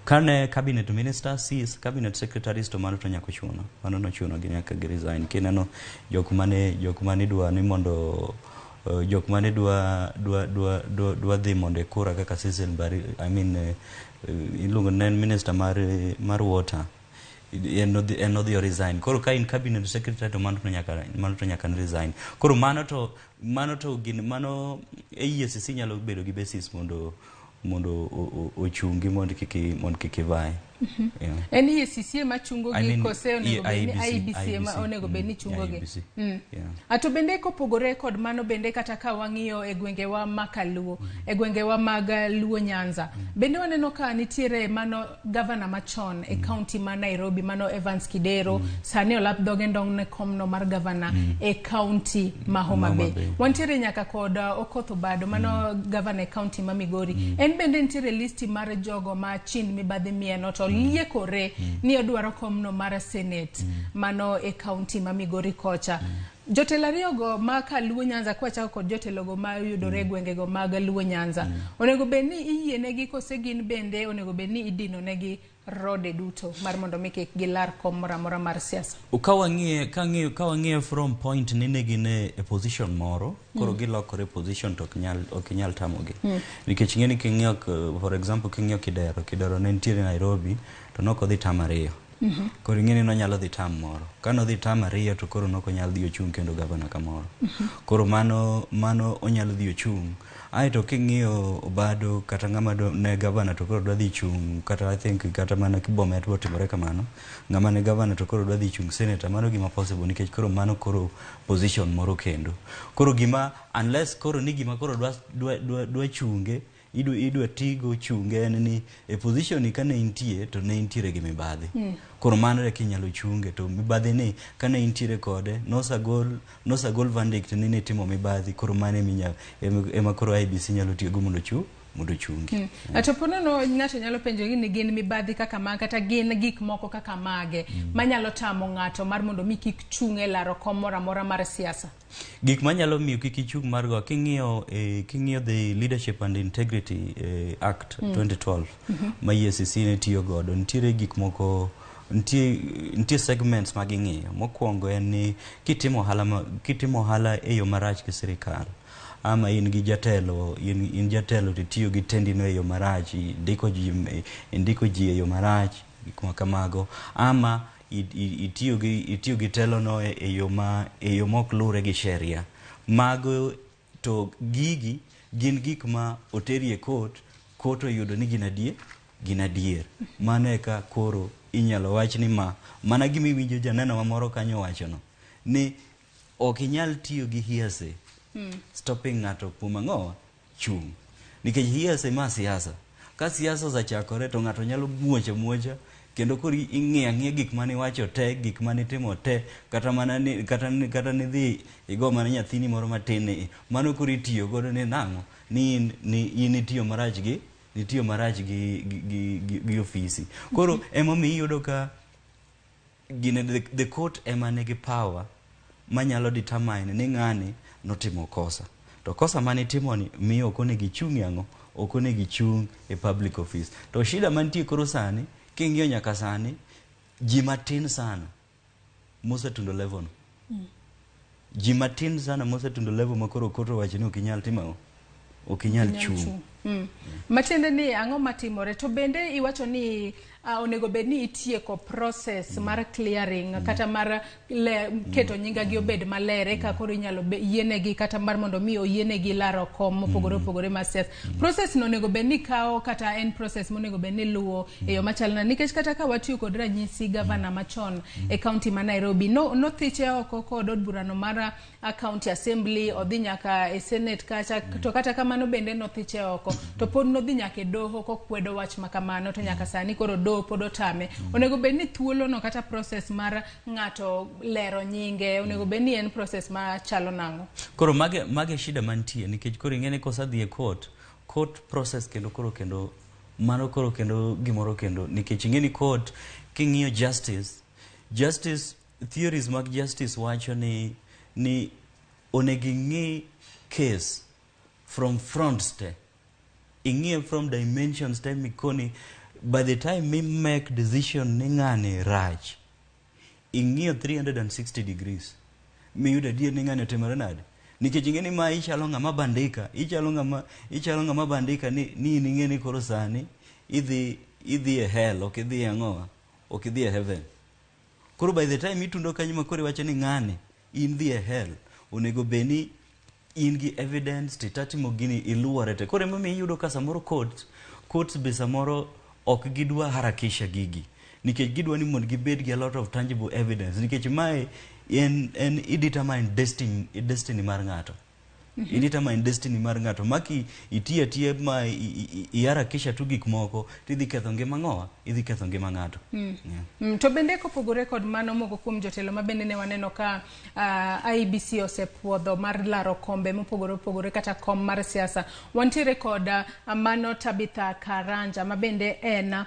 Kane cabinet ministers, CS, cabinet secretaries to mano to nyaka ochuno. Mano nochuno gi nyaka gi resign. Kineno jok mane dwa ni mondo jok mane dwa dhi mondo e kura kaka Cecil Bari, I mean iluongo ne minister mar water, en odhi resign. Koro ka in cabinet secretary to mano to nyaka resign. Koro mano to gin mano EACC nyalo bedo gi basis mondo ochungi mondo kik ivae. Yeah. En EACC ema chungo gi kose onego bed ni IEBC ema onego bed ni chungo gi. Ato bende kopogore kod mano bende kata ka wang'iyo e gwengewa ma Kaluo, e gwengewa mag Luo Nyanza, bende waneno ka nitiere mano gavana machon e county ma Nairobi mano Evans Kidero, sani olap dhoge ndong' ne komno mar gavana e county ma Homa Bay. Wantiere nyaka kod Okoth Obado mano gavana e county ma Migori. En bende nitiere listi mar jogo ma chind mibadhi mieno to liekore ni odwaro komno mar Senate mano e kaunti ma Migori kocha. Jotelo ariyogo ma ka Luo Nyanza, kwachako kod jotelogo ma yudore e gwengego mag Luo Nyanza, onego bed ni iyienegi kose gin bende onego bed ni idino negi rode duto mar mondo mi kik gilar kom moro amora mar siasa? Ka wang'iye ka wang'iye from point ni ne gin e position moro, koro gilokore position to ok inyal tamogi. Nikech ing'e ni king'iyo, for example, king'iyo Kidero, Kidero ne nitiere Nairobi to nok odhi term 2. Koro ing'e ni nonyalo dhi term moro. Ka nodhi term 2 to koro nok onyal dhi ochung' kendo gavana kamoro. Koro mano onyalo dhi ochung'. Aeto king'iyo Obado kata ng'ama ne gavana to koro dwa dhi chung' kata, I think, kata mana Bomet botimore kamano. Ng'ama ne gavana to koro dwa dhi chung' senator, mano gima possible nikech koro mano koro position moro kendo. Koro gima unless koro ni gima koro dwa chunge idwa tigo chunge en ni e position ni kane intie to ne intiere gi mibadhi. Koro mano eka inyalo chunge to mibadhi ni kane intiere kode nosagol verdict ni nitimo mibadhi, koro mano ema koro IEBC nyalo tiyogo mondo ochungi. To po nono ng'ato nyalo penjo ni gin mibadhi kaka ma kata gin gik moko kaka mage manyalo tamo ng'ato mar mondo mi kik chung' e laro kom moro amora mar siasa? Gik manyalo miyo kik ichung' mar go, king'iyo the Leadership and Integrity Act 2012 ma EACC ne tiyo godo, nitiere gik moko, nitie segments ma ging'iyo. Mokwongo en ni kitimo ohala e yo marach gi sirikal, ama in gi jatelo, in jatelo to itiyo gi tendino e yo marach, indiko ji e yo marach, gik ma kamago, ama itiyo gi telono e yo mok luwre gi sheria. Mago to gigi gin gik ma oteri e court, court oyudo ni gin adier, mano eka koro inyalo wach ni ma mana gima iwinjo janeno mamoro kanyo owachono ni ok inyal tiyo gi hearsay stopping ng'ato kuom ang'owa chung', nikech hearsay ma siasa, ka siasa osechakore to ng'ato nyalo muocho amuocha kendo koro ing'iyo ang'iya gik mane iwacho te, gik mane itimo te, kata mana ni kata nidhi igo mana nyathini moro matin ni mano koro itiyo godo ni nang'o ni in itiyo marach gi ofisi. Koro emomiyo iyudo ka gine the court ema nigi power manyalo determine ni ng'ani notimo kosa, to kosa mane itimoni miyo ok onego ichung' e ang'o, ok onego ichung' e public office. To shida mantie koro sani, king'iyo nyaka sani, ji matin sana mosetundo level no, ji matin sana mosetundo level ma koro court owacho ni ok inyal timo ang'o, ok inyal chung'. Matiende ni ang'o matimore? To bende iwacho ni onego bed ni itieko process mar clearing kata mar keto nyingagi obed maler eka koro inyalo yienegi kata mar mondo mi oyienegi laro kom mopogore opogore mar siasa. Process no onego bed ni kawo kata en process monego bed ni luwo e yo machal nade? Nikech kata ka watiyo kod ranyisi gavana machon e kaunti ma Nairobi no, nothiche oko kod od burano mar county assembly, odhi nyaka e senate kacha, to kata kamano bende nothiche oko to pod nodhi nyaka e doho kokwedo wach ma kamano, to nyaka sani koro doho pod otame. Onego bed ni thuolo no kata process mar ng'ato lero nyinge onego bed ni en process machalo nang'o? Koro mage shida mantie, nikech koro ing'e ni kosadhi e court process kendo koro kendo mano koro kendo gimoro kendo, nikech ing'e ni court, king'iyo justice theories mag justice wacho ni onego ing'i case from fronts te, ing'iye from dimensions te, mikoni by the time mi make decision ni ng'ani rach, ing'iyo 360 degrees miyudo adier ni ng'ani otimore nade, nikech ing'e ni ma ichalo ng'ama bandika, ichalo ng'ama bandika ni in ing'e ni koro sani idhi e hell, ok idhi e ang'owa, ok idhi e heaven. Koro by the time itundo kanyo ma koro iwacho ni ng'ani in dhi e hell, onego bed ni in gi evidence titatimo gini iluore te. Koro emomiyo iyudo ka samoro courts be samoro ok gidwa harakisha gigi, nikech gidwa ni mondo gibed gi a lot of tangible evidence, nikech mae en i determine destiny mar ng'ato. I determine destiny mar ng'ato ma ki itiyo atiya ma iharakisha tu gik moko tidhi ketho ngima ng'owa idhi ketho ngima ng'ato. Yeah. To bende kopogore kod mano, moko kuom jotelo ma bende ne waneno ka IEBC osepuodho mar laro kombe mopogore opogore kata kom mar siasa, wantiere kod mano Tabitha Karanja ma bende en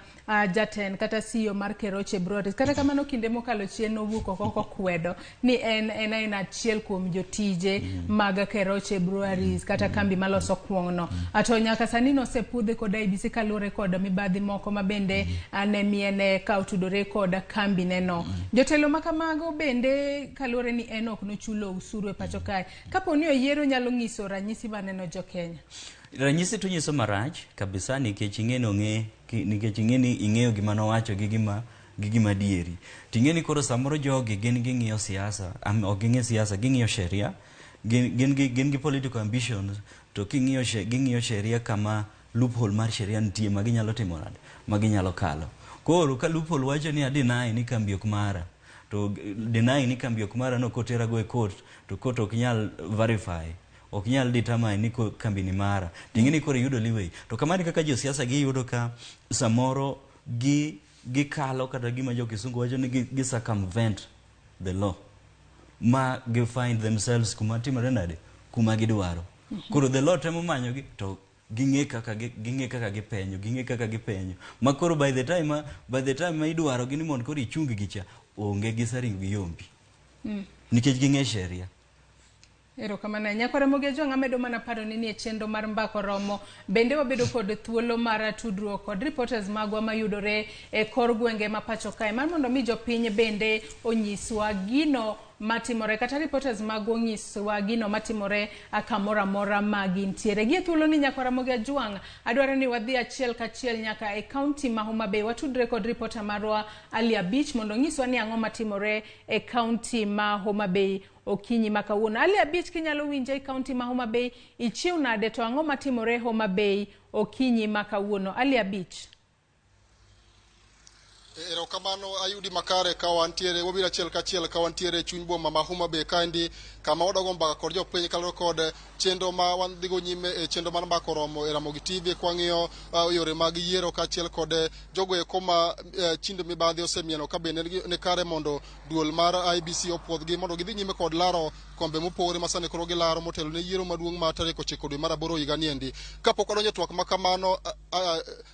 jatend kata CEO mar Keroche Breweries. Kata kamano, kinde mokalo chien nowuok oko kokwedo ni en en achiel kuom jotije mag Keroche Breweries kata kambi maloso kuong' no. To nyaka sani nosepuodhe kod IEBC kaluwore kod mibadhi moko ma bende ne miene ka otudore kod kambi ne no. Jotelo ma kamago bende, kaluwore ni en ok nochulo usuru e pacho kae, kapo ni oyiero, nyalo nyiso ranyisi maneno jo Kenya. Ranyisi to nyiso marach kabisa, nikech ing'e ni ong'e nikech ing'e ni ing'eyo gima nowacho gi gima dieri to ing'e ni koro samoro jogi gin ging'iyo siasa, ok ging'i siasa, ging'iyo sheria, gin gi political ambitions. To king'iyo ging'iyo sheria kama loophole mar sheria nitie ma ginyalo timo nade, ma ginyalo kalo. Koro ka loophole wacho ni adeny ni kambi ok mara, to deny ni kambi ok mara no, kotera go e court to court ok nyal verify, ok nyal determine ni kambi ni mara, ting'e ni koro iyudo leeway. To kamano kaka josiasa giyudo ka samoro gi gikalo kata gima jo kisungu wacho ni gi circumvent the law ma gi find themselves kuma timore nade, kuma gidwaro. Koro the law temo manyogi to ging'e kaka gipenyo, ging'e kaka gipenyo ma koro by the time ma idwaro gi ni mondo koro ichung gi cha, onge gisaringo giyombi nikech ging'e sheria. Erokamano ahinya. Nyakwar Ramogi Ajwang', amedo mana paro ni e chenro mar Mbaka Oromo bende wabedo kod thuolo mar tudruok kod reporters magwa mayudore e kor gwenge ma pacho kae, mar mondo mi jopiny bende onyiswa gino matimore kata reporters magwa onyiswa gino matimore kamoro amora ma gintiere. Gi e thuolo ni, Nyakwar Ramogi Ajwang', adwaro ni wadhi achiel kachiel nyaka e kaunti ma Homa Bay, watudre kod reporter marwa Ali Abich mondo onyiswa ni ang'o matimore e kaunti ma Homa Bay okinyi ma kawuono. Ali Abich, kinyalo winja e kaunti ma Homa Bay, ichiew nade to ang'o matimore Homa Bay okinyi ma kawuono? Ali Abich. Erokamano, ayudi makare ka wantiere wabiro achiel kachiel ka wantiere e chuny boma ma Homa Bay kaendi, kama wadogo mbaka kod jopiny kaluwore kod chenro ma wadhigo nyime e chenro mar Mbaka Oromo e Ramogi TV, kwang'iyo yore mag yiero kaachiel kod jogo eko ma chind mibadhi osemieno ka bende ni kare mondo duol mar IEBC opuodhgi mondo gidhi nyime kod laro kombe mopogore ma sani koro gilaro motelo ne yiero maduong' ma tarik 9 dwe mar 8 higa niendi. Kapok wadonjo e twak ma kamano,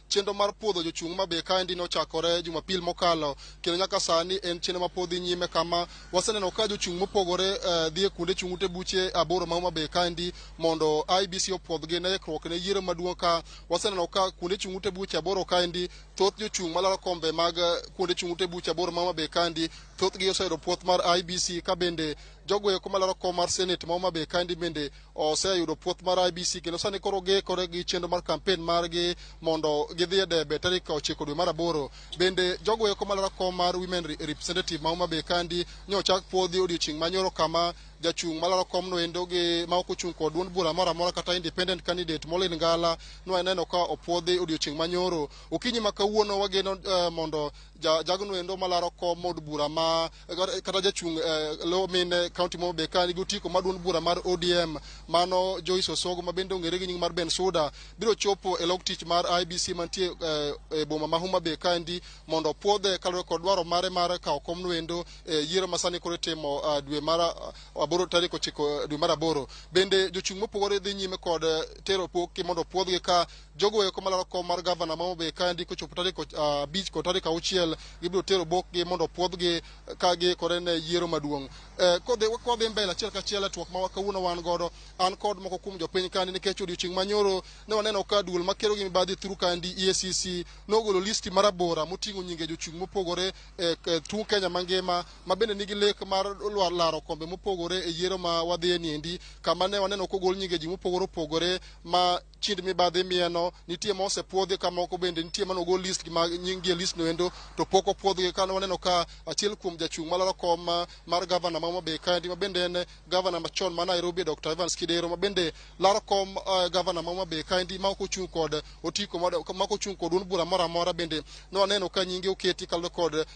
chenro mar puodho jochung' ma be kaendi nochakore Jumapil mokalo, kendo nyaka sani en chenro ma pod dhi nyime, kama waseneno ka jochung' mopogore dhi e kuonde chung' ute buche aboro ma Homa Bay kaendi mondo IEBC opuodhgi ne ikruok ne yiero maduong'. Ka waseneno ka kuonde chung' ute buche aboro kaendi, thoth jochung' malaro kombe mag kuonde chung' ute buche aboro ma Homa Bay kaendi, thothgi oseyudo puoth mar IEBC, ka bende jogo eko malaro kom mar Senate ma Homa Bay kaendi bende oseyudo puoth mar IEBC, kendo sani koro giikore gi chenro mar campaign margi mondo gidhi e debe tarik 9 dwe mar 8. Bende jogo eko malaro kom mar women representative ma Homa Bay kaendi nyochak puodhi odiochieng' manyoro, kama jachung' malaro komno endo gi ma ok ochung' kod duond bura moro amora kata independent candidate Molin Ngala nwaneno ka opuodhi odiochieng' manyoro. Okinyi ma kawuono wageno mondo jagno endo malaro kom od bura ma kata jachung' lo mine kaunti ma Homa Bay ka nigi otiko mar duond bura mar ODM, mano Joyce Osogo, ma bende ong'ere gi nying mar Ben Suda, biro chopo e log tich mar IEBC mantie e boma ma Homa Bay kaendi mondo opuodhe kaluwore kod dwaro mare mar kawo komno endo e yiero ma sani koro itimo dwe mar aboro, tarik 9 dwe mar 8. Bende jochung' mopogore dhi nyime kod tero pokgi mondo opuodhgi, ka jogo eko malaro kom mar gavana ma Homa Bay kaendi kochopo tarik 5 kod tarik 6 gibiro tero bokgi mondo opuodhgi ka giikore ne yiero maduong'. Kodhi mbele achiel kachiel e twak ma kawuono wan godo, an kod moko kuom jopiny kaendi, nikech odiochieng' manyoro ne waneno ka duol makero gi mibadhi thuru kaendi EACC nogolo listi marabora moting'o nyinge jochung' mopogore e tung Kenya mangima ma bende nigi lek mar laro kombe mopogore e yiero ma wadhiye niendi, kama ne waneno kogol nyinge ji mopogore opogore ma chind mibadhi mieno. Nitie ma osepuodhi, ka moko bende nitie manogol list mag nying gi e list no endo to pok opuodhgi, ka waneno ka achiel kuom jachung' malaro kom mar gavana ma Homa Bay kaendi, ma bende en gavana machon ma Nairobi, Dr. Evans Kidero, ma bende laro kom gavana ma Homa Bay kaendi ma ok ochung' kod otiko ma ok ochung' kod duond bura moro amora, bende ne waneno ka nyinge oketi kaluwore kod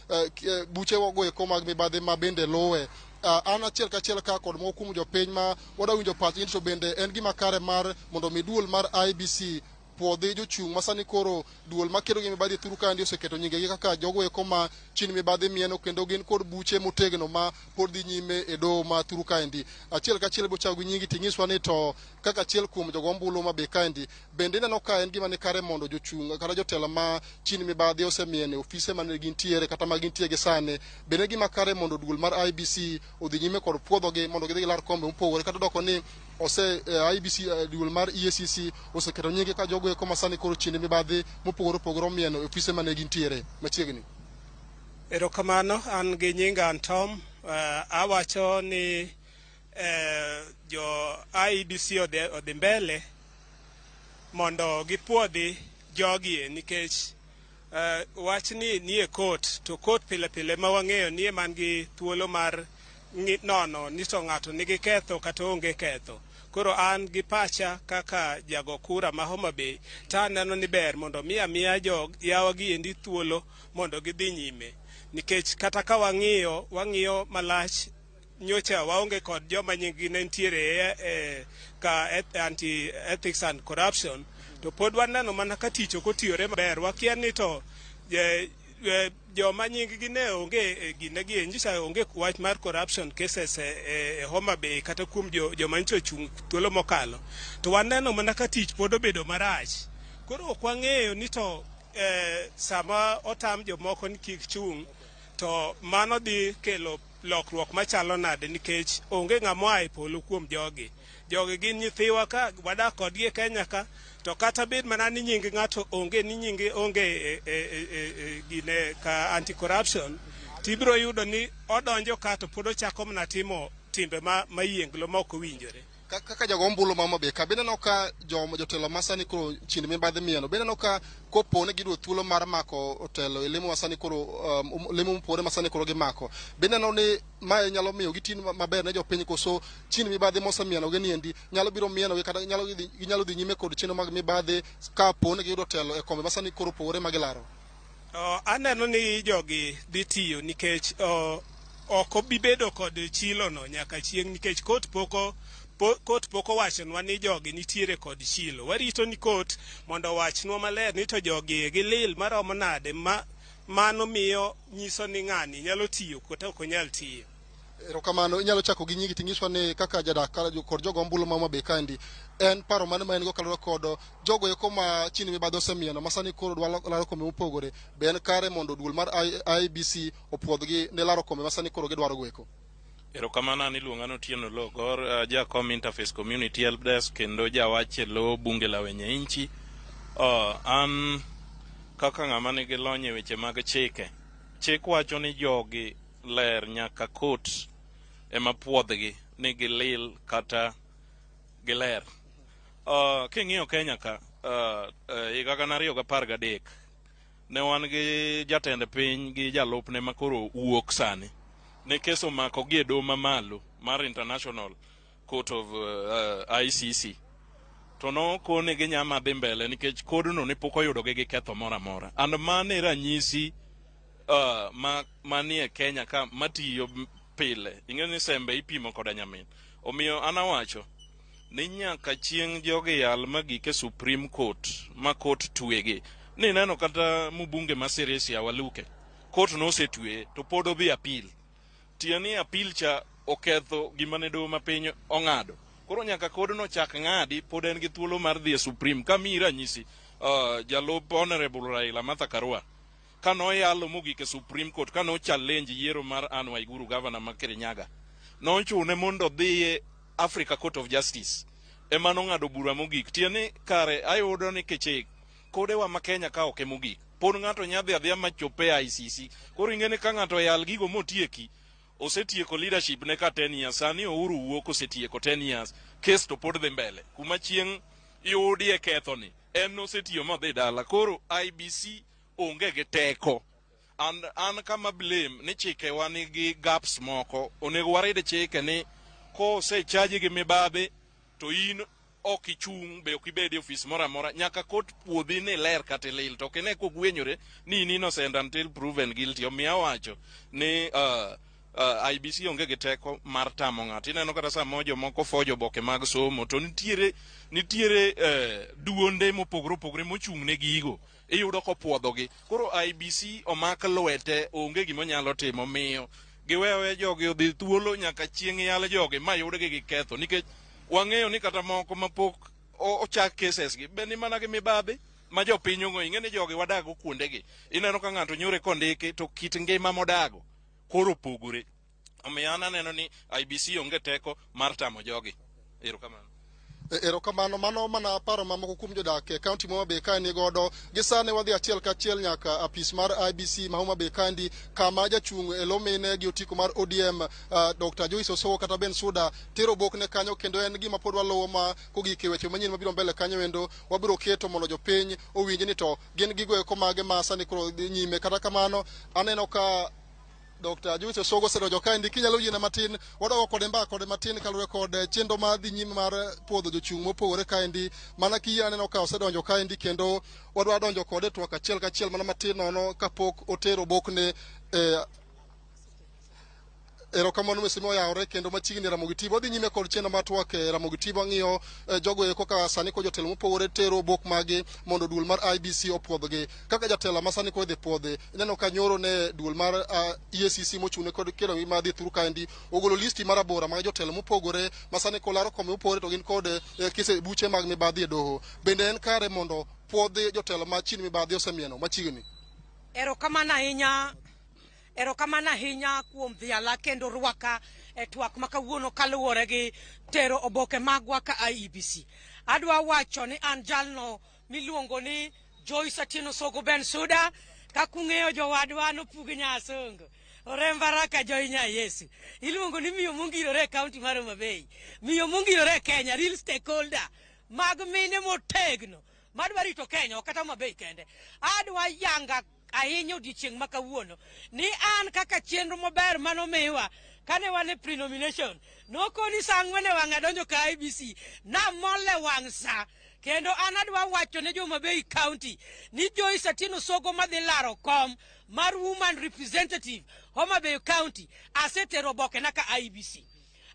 buche go eko mag mibadhi ma bende luwe. An achiel kachiel ka kod moko kuom jopiny ma wadwa winjo pachgi to bende en gima kare mar mondo mi duol mar IEBC puodhi jochung' ma sani koro duol makedo gi mibadhi thuru kaendi oseketo nyingegi kaka jogo eko ma chin mibadhi mieno kendo gin kod buche motegno ma pod dhi nyime e doho ma thuru kaendi. Achiel kachiel bochako gi nyingi ting'iswa ni to kaka achiel kuom jogo ombulu ma be kaendi bende ineno ka en gima ni kare mondo jochung' kata jotelo ma chin mibadhi osemieno e ofise mane gintiere kata ma gintie gi sani bende en gima kare mondo duol mar IEBC odhi nyime kod puodhogi mondo gidhi gilar kombe mopogore kata doko ni ose IEBC duol mar EACC oseketo nyinge ka jogo eko ma sani koro chinde mibadhi mopogore opogore omieno e ofise mane gintiere machiegni. Erokamano, an gi nyinga Antom. Awacho ni jo IEBC odhi mbele mondo gipuodhi jogie nikech wachni nie court to court pile pile ma wang'eyo nie man gi thuolo mar nono ni to ng'ato nigi ketho kata onge ketho. Koro an gi pacha kaka jago kura ma Homa Bay to aneno ni ber mondo mi amiya jo yawa gi endi thuolo mondo gidhi nyime nikech kata ka wang'iyo malach nyocha waonge kod joma nying-gi ne nitiere ka anti ethics and corruption to pod waneno mana ka tich ok otiyore maber. Wakia ni to joma nying-gi ne onge gine gi nyicha onge wach mar corruption cases e Homa Bay kata kuom joma nyocha ochung' thuolo mokalo to waneno mana ka tich pod obedo marach. Koro ok wang'eyo ni to sama otam jomoko ni kik chung' to mano dhi kelo lokruok machalo nade nikech onge ng'ama oa e polo kuom jogi. Jogi gin nyithiwa ka wadak kodgi e Kenya ka to kata bed mana ni nying ng'ato onge ni nyinge onge gine ka anti corruption tibiro yudo ni odonjo ka to pod ochako mana timo timbe mayienglo ma ok owinjore. Kaka jago ombulu ma Homa Bay ka be ineno ka jotelo ma sani koro chind mibadhi mieno be ineno ka kopo ni giyudo thuolo mar mako otelo e lemo ma sani koro lemo mopogore ma sani koro gimako be ineno ni mae nyalo miyo giti maber ne jopiny koso chind mibadhi mosemienogi niendi nyalo biro mienogi kata ginyalo dhi nyime kod chenro mag mibadhi kapo ni giyudo telo e kombe ma sani koro opogore ma gilaro? Aneno ni jogi dhi tiyo nikech ok obi bedo kod chilo no nyaka chieng' nikech court pok owachonwa ni jogi nitiere kod chilo. Warito ni court mondo owachnwa maler ni to jogi gilil maromo nade ma mano miyo nyiso ni ng'ani nyalo tiyo kata ok onyal tiyo. Erokamano, inyalo chako gi nyingi ting'iswa ni kaka jadak kod jogo ombulu ma Homa Bay kaendi en paro mane ma en go kaluwore kod jogo eko ma chini mibadhi osemieno ma sani koro dwa laro kombe mopogore be en kare mondo duol mar IEBC opuodhgi ne laro kombe ma sani koro gidwaro go eko? Erokamano, an iluonga ni Otieno Logor, jakom Interface Community Help Desk kendo jawach e lo bunge la wenye nchi. An kaka ng'ama nigi lony e weche mag chike, chik wacho ni jogi ler nyaka court ema puodhgi ni gilil kata giler. King'iyo Kenya ka, higa 2013 ne wan gi jatend piny gi jalupne ma koro wuok sani. Ne kes omako gi e doho mamalo mar International Court of ICC. To nokone ginyama dhi mbele nikech kodno ne pok oyudogi gi ketho moro amora. And mano e ranyisi manie Kenya ka matiyo pile. Ing'eyo ni sembe ipimo koda nyamin. Omiyo an awacho ni nyaka chieng' jogi yal magik e Supreme Court ma court twegi. Ni neno kata mbunge ma Sirisia Waluke, court nosetweye to pod odhi appeal. Tiende ni appeal cha oketho gima ne doho mapiny ong'ado. Koro nyaka kodno chak ng'adi pod en gi thuolo mar dhi e Supreme. Kamiyi ranyisi, jalup Honorable Raila Martha Karua kanoyalo mogik e Supreme Court kano challenge yiero mar Anne Waiguru governor ma Kirinyaga, nochune mondo odhiye Africa Court of Justice ema nong'ado bura mogik. Tiende ni kare ayudo ni kichik kodewa ma Kenya ka ok e mogik. Pod ng'ato nya dhi adhiya machop e ICC. Koro ing'e ni ka ng'ato oyal gigo motieki, osetieko leadership ne ka 10 years. Sani Uhuru wuok osetieko 10 years. Kes to pod dhi mbele. Kuma chieng' yudie ketho ni, en nosetiyo modhi dala. Koro IEBC onge gi teko. And an kama blame ni chikewa nigi gaps moko. Onego warid chike ni kosechaji gi mibadhi to in ok ichung' be ok ibed e ofis moro amora nyaka court puodhi ni ler kata ilil to ok ine kogwenyore ni in innocent until proven guilty. Omiyo awacho ni IEBC onge gi teko mar tamo ng'ato. Ineno kata sama jomoko fojo oboke mag somo to nitiere nitiere duonde mopogore opogore mochung' ne gigo. Iyudo kopuodhogi. Koro IEBC omak lwete, onge gima onyalo timo miyo giwewe jogi odhi thuolo nyaka chieng' yal jogi ma yudgi gi ketho nikech wang'eyo ni kata moko mapok ochak cases gi be ni mana gi mibadhi ma jopiny ong'eyo. Ing'e ni jogi wadago kuondegi. Ineno ka ng'ato nyore kondiki to kit ngima modago koro opogore. Omiyo an aneno ni IEBC onge teko mar tamo jogi. Erokamano. Erokamano, mano mana paro mamoko kuom jodak e kaunti ma Homa Bay ka ni godo. Gi sani wadhi achiel kachiel nyaka apis mar IEBC ma Homa Bay kaendi, kama jachung' e lo mine gi otiko mar ODM Dr. Joyce Osogo kata Ben Suda tero obokne kanyo, kendo en gima pod waluwo ma kogik e weche manyien mabiro mbele kanyo endo wabiro keto mondo jopiny owinj ni to gin gigo eko mage ma sani koro dhi nyime. Kata kamano aneno ka Dr. Joyce Osogo osedonjo kaendi, kinyalo yiena matin wadogo kode mbaka kode matin kaluwore kod chenro mar dhi nyime mar puodho jochung' mopogore kaendi. Mana kiyie aneno ka osedonjo kaendi kendo wadwa donjo kode e twak achiel kachiel mana matin nono kapok otero obokne. Erokamano mheshimiwa, oyawore kendo machiegni Ramogi TV. Wadhi nyime kod chenro mar twak e Ramogi TV. Wang'iyo jogo eko kaka sani ko jotelo mopogore tero obok magi mondo duol mar IEBC opuodhgi. Kaka jatelo ma sani ko idhi puodhi, ineno ka nyoro ne duol mar EACC mochung'ne kod kedo gi madhi thuru kaendi ogolo listi mar abora mag jotelo mopogore ma sani ko laro kombe mopogore to gin kod kese buche mag mibadhi e doho. Bende en kare mondo puodhi jotelo ma chien mibadhi osemieno machiegni? Erokamano ahinya. Erokamano ahinya kuom dhiala kendo rwaka e twak ma kawuono kaluwore gi tero oboke magwa ka IEBC. Adwa wacho ni an jalno miluongo ni Joyce Atieno Sogo Ben Suda, kaka ung'eyo jowadwa nopugi Nyasongo. Oremba raka Joy nya Yesu. Iluongo ni miyo mongirore e kaunti mar Homa Bay. Miyo mongirore e Kenya, real stakeholder mag mine motegno madwa rito Kenya, ok kata Homa Bay kende. Adwa yanga ahinya odiochieng' ma kawuono ni an kaka chenro maber manomiwa kane wan e pre-nomination nokoni sa 4 e wang' adonjo ka IEBC namol e wang' sa kendo an adwa wacho ne jo Homa Bay County ni Joyce Atieno Sogo madhi laro kom mar woman representative Homa Bay County asetero obokena ka IEBC.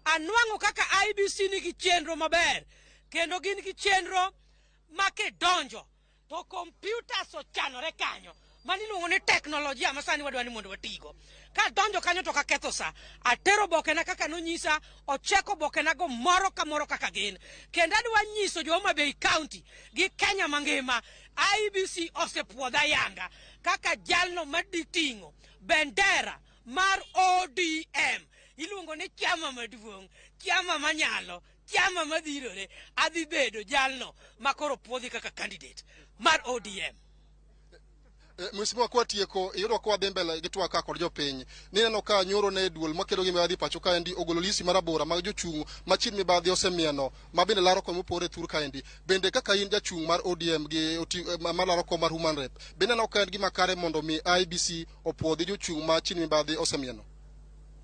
Anwang'o kaka IEBC nigi chenro maber kendo gin gi chenro ma kidonjo to computers ochanore kanyo mano iluongo ni teknolojia ma sani wadwa ni mondo watigo. Kadonjo kanyo to kaketho sa, atero obokena kaka nonyisa, ocheko obokenago moro ka moro kaka gin. Kendo adwa nyiso jo Homa Bay County gi Kenya mangima, IEBC osepuodha yanga kaka jalno madhi ting'o bendera mar ODM. Iluongo ni chama maduong', chama manyalo, chama madhirore. Adhi bedo jalno makoro puodhi kaka candidate mar ODM. Mheshimiwa, kwa tieko iyudo ka wadhi mbele gi twak ka kod jopiny. Nineno ka nyoro ne duol makedo gi mibadhi pacho kaendi ogolo listi mar abora mag jochung' ma chien mibadhi osemieno ma bende laro kom mopogore thur kaendi. Bende kaka in jachung' mar ODM gi malaro kom mar Human Rep, bende ineno ka en gima kare mondo mi IEBC opuodhi jochung' ma chien mibadhi osemieno?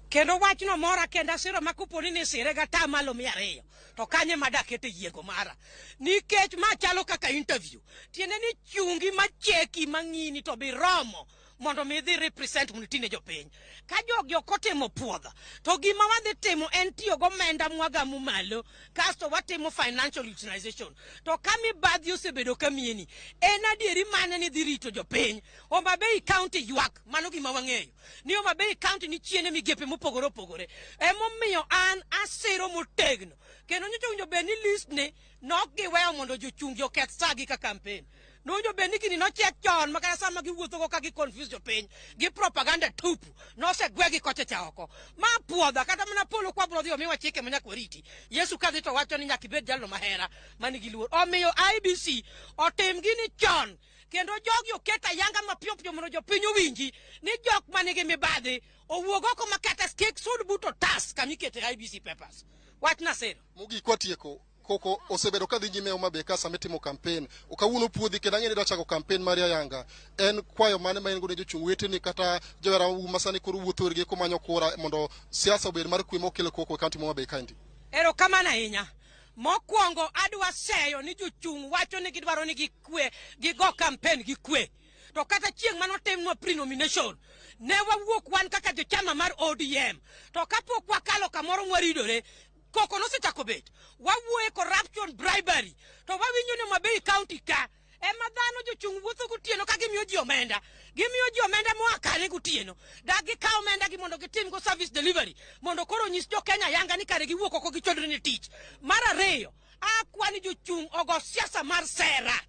Kendo wachno mora kendo asiro ma koponi ni sire ga tamalo 200 to kanye madakete yiego mara, nikech ma chalo kaka interview, tiende ni chungi macheki mang'ini to biromo mondo mi idhi represent mondo itine jopiny. Ka jogi ok otimo puodha to gima wadhi timo en tiyo gomenda mwagamo malo kasto watimo financial utilization. To ka mibadhi osebedo ka mieni, en adieri mane ni dhi rito jopiny? Homa Bay County ywak, mano gima wang'eyo ni Homa Bay County ni chien e migepe mopogore opogore. Emomiyo an asiro motegno kendo nyocha owinjo bed ni list ni nok giweyo mondo jochungi oketh sagi ka campaign. Nowinjo bed ni gini nochek chon ma kata sama giwuothogo ka gi confuse jopiny gi propaganda tupu nosegwegi kocha cha oko. Ma puodha kata mana polo kwa bro dhi omiwa chike ma nyaka wariti. Yesu kadhi to wacho ni nyaka ibed jalno mahera manigi luor. Omiyo IEBC otim gini chon kendo jogi oket ayanga mapiyo piyo mondo jopiny owinji ni jok manigi mibadhi owuog oko ma kata kik sud but otas kama ikete IEBC papers. Wach nasiro. Mogik kwatieko, koko osebedo ka dhi nyime Homa Bay ka sama itimo campaign. Kawuono puodhi kendo ang'e ni idwa chako campaign mari ayanga. En kwayo mane ma in go ne jochung' weteni kata johera ma sani koro wuotho irgi kumanyo kura mondo siasa obed mar kwe mok kel koko e kaunti ma Homa Bay kaendi? Erokamano ahinya. Mokwongo adwa seyo ni jochung' wacho ni gidwaro ni gikwe, gigo campaign gi kwe. To kata chieng' manotimnwa pre-nomination, Ne wawuok wan kaka jochama mar ODM, to kapok wakalo kamoro mwaridore, koko nosechako bet. Wawuoye corruption, bribery, to wawinjo ni Homa Bay County ka ema dhano jochung' wuotho gotieno ka gimiyo ji omenda. Gimiyo ji omenda moa kane gotieno? Dak gikaw omenda gi mondo gitim go service delivery, mondo koro onyis jo Kenya yanga ni kare giwuok oko gichodre ne tich. Mar ariyo, akwa ni jochung' ogo siasa mar sera.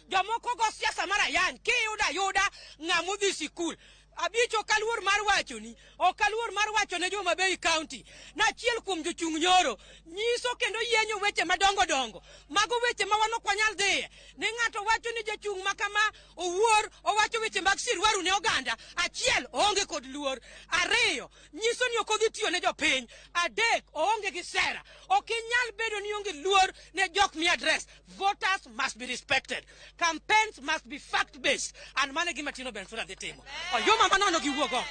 Jomoko go siasa mar ayany, kiyudo ayuda ng'ama odhi sikul. Abich ok aluor mar wachoni, ok aluor mar wacho ne jo Homa Bay County. Nachiel kuom jochung' nyoro nyiso kendo yienyo weche madongo dongo. Mago weche ma wan ok wanyal dhiye. Ni ng'ato wacho ni jachung' ma kama owuor, owacho weche mag sirwaru ne oganda. Achiel, oonge kod luor. Ariyo, nyiso ni ok odhi tiyo ne jopiny. Adek, oonge gi sera. Ok inyal bedo ni onge luor ne jok mi address. Voters must be respected. Campaigns must be fact based. And mano e gima Tino Bensouda dhi timo. Oyuma manono giwuog oko.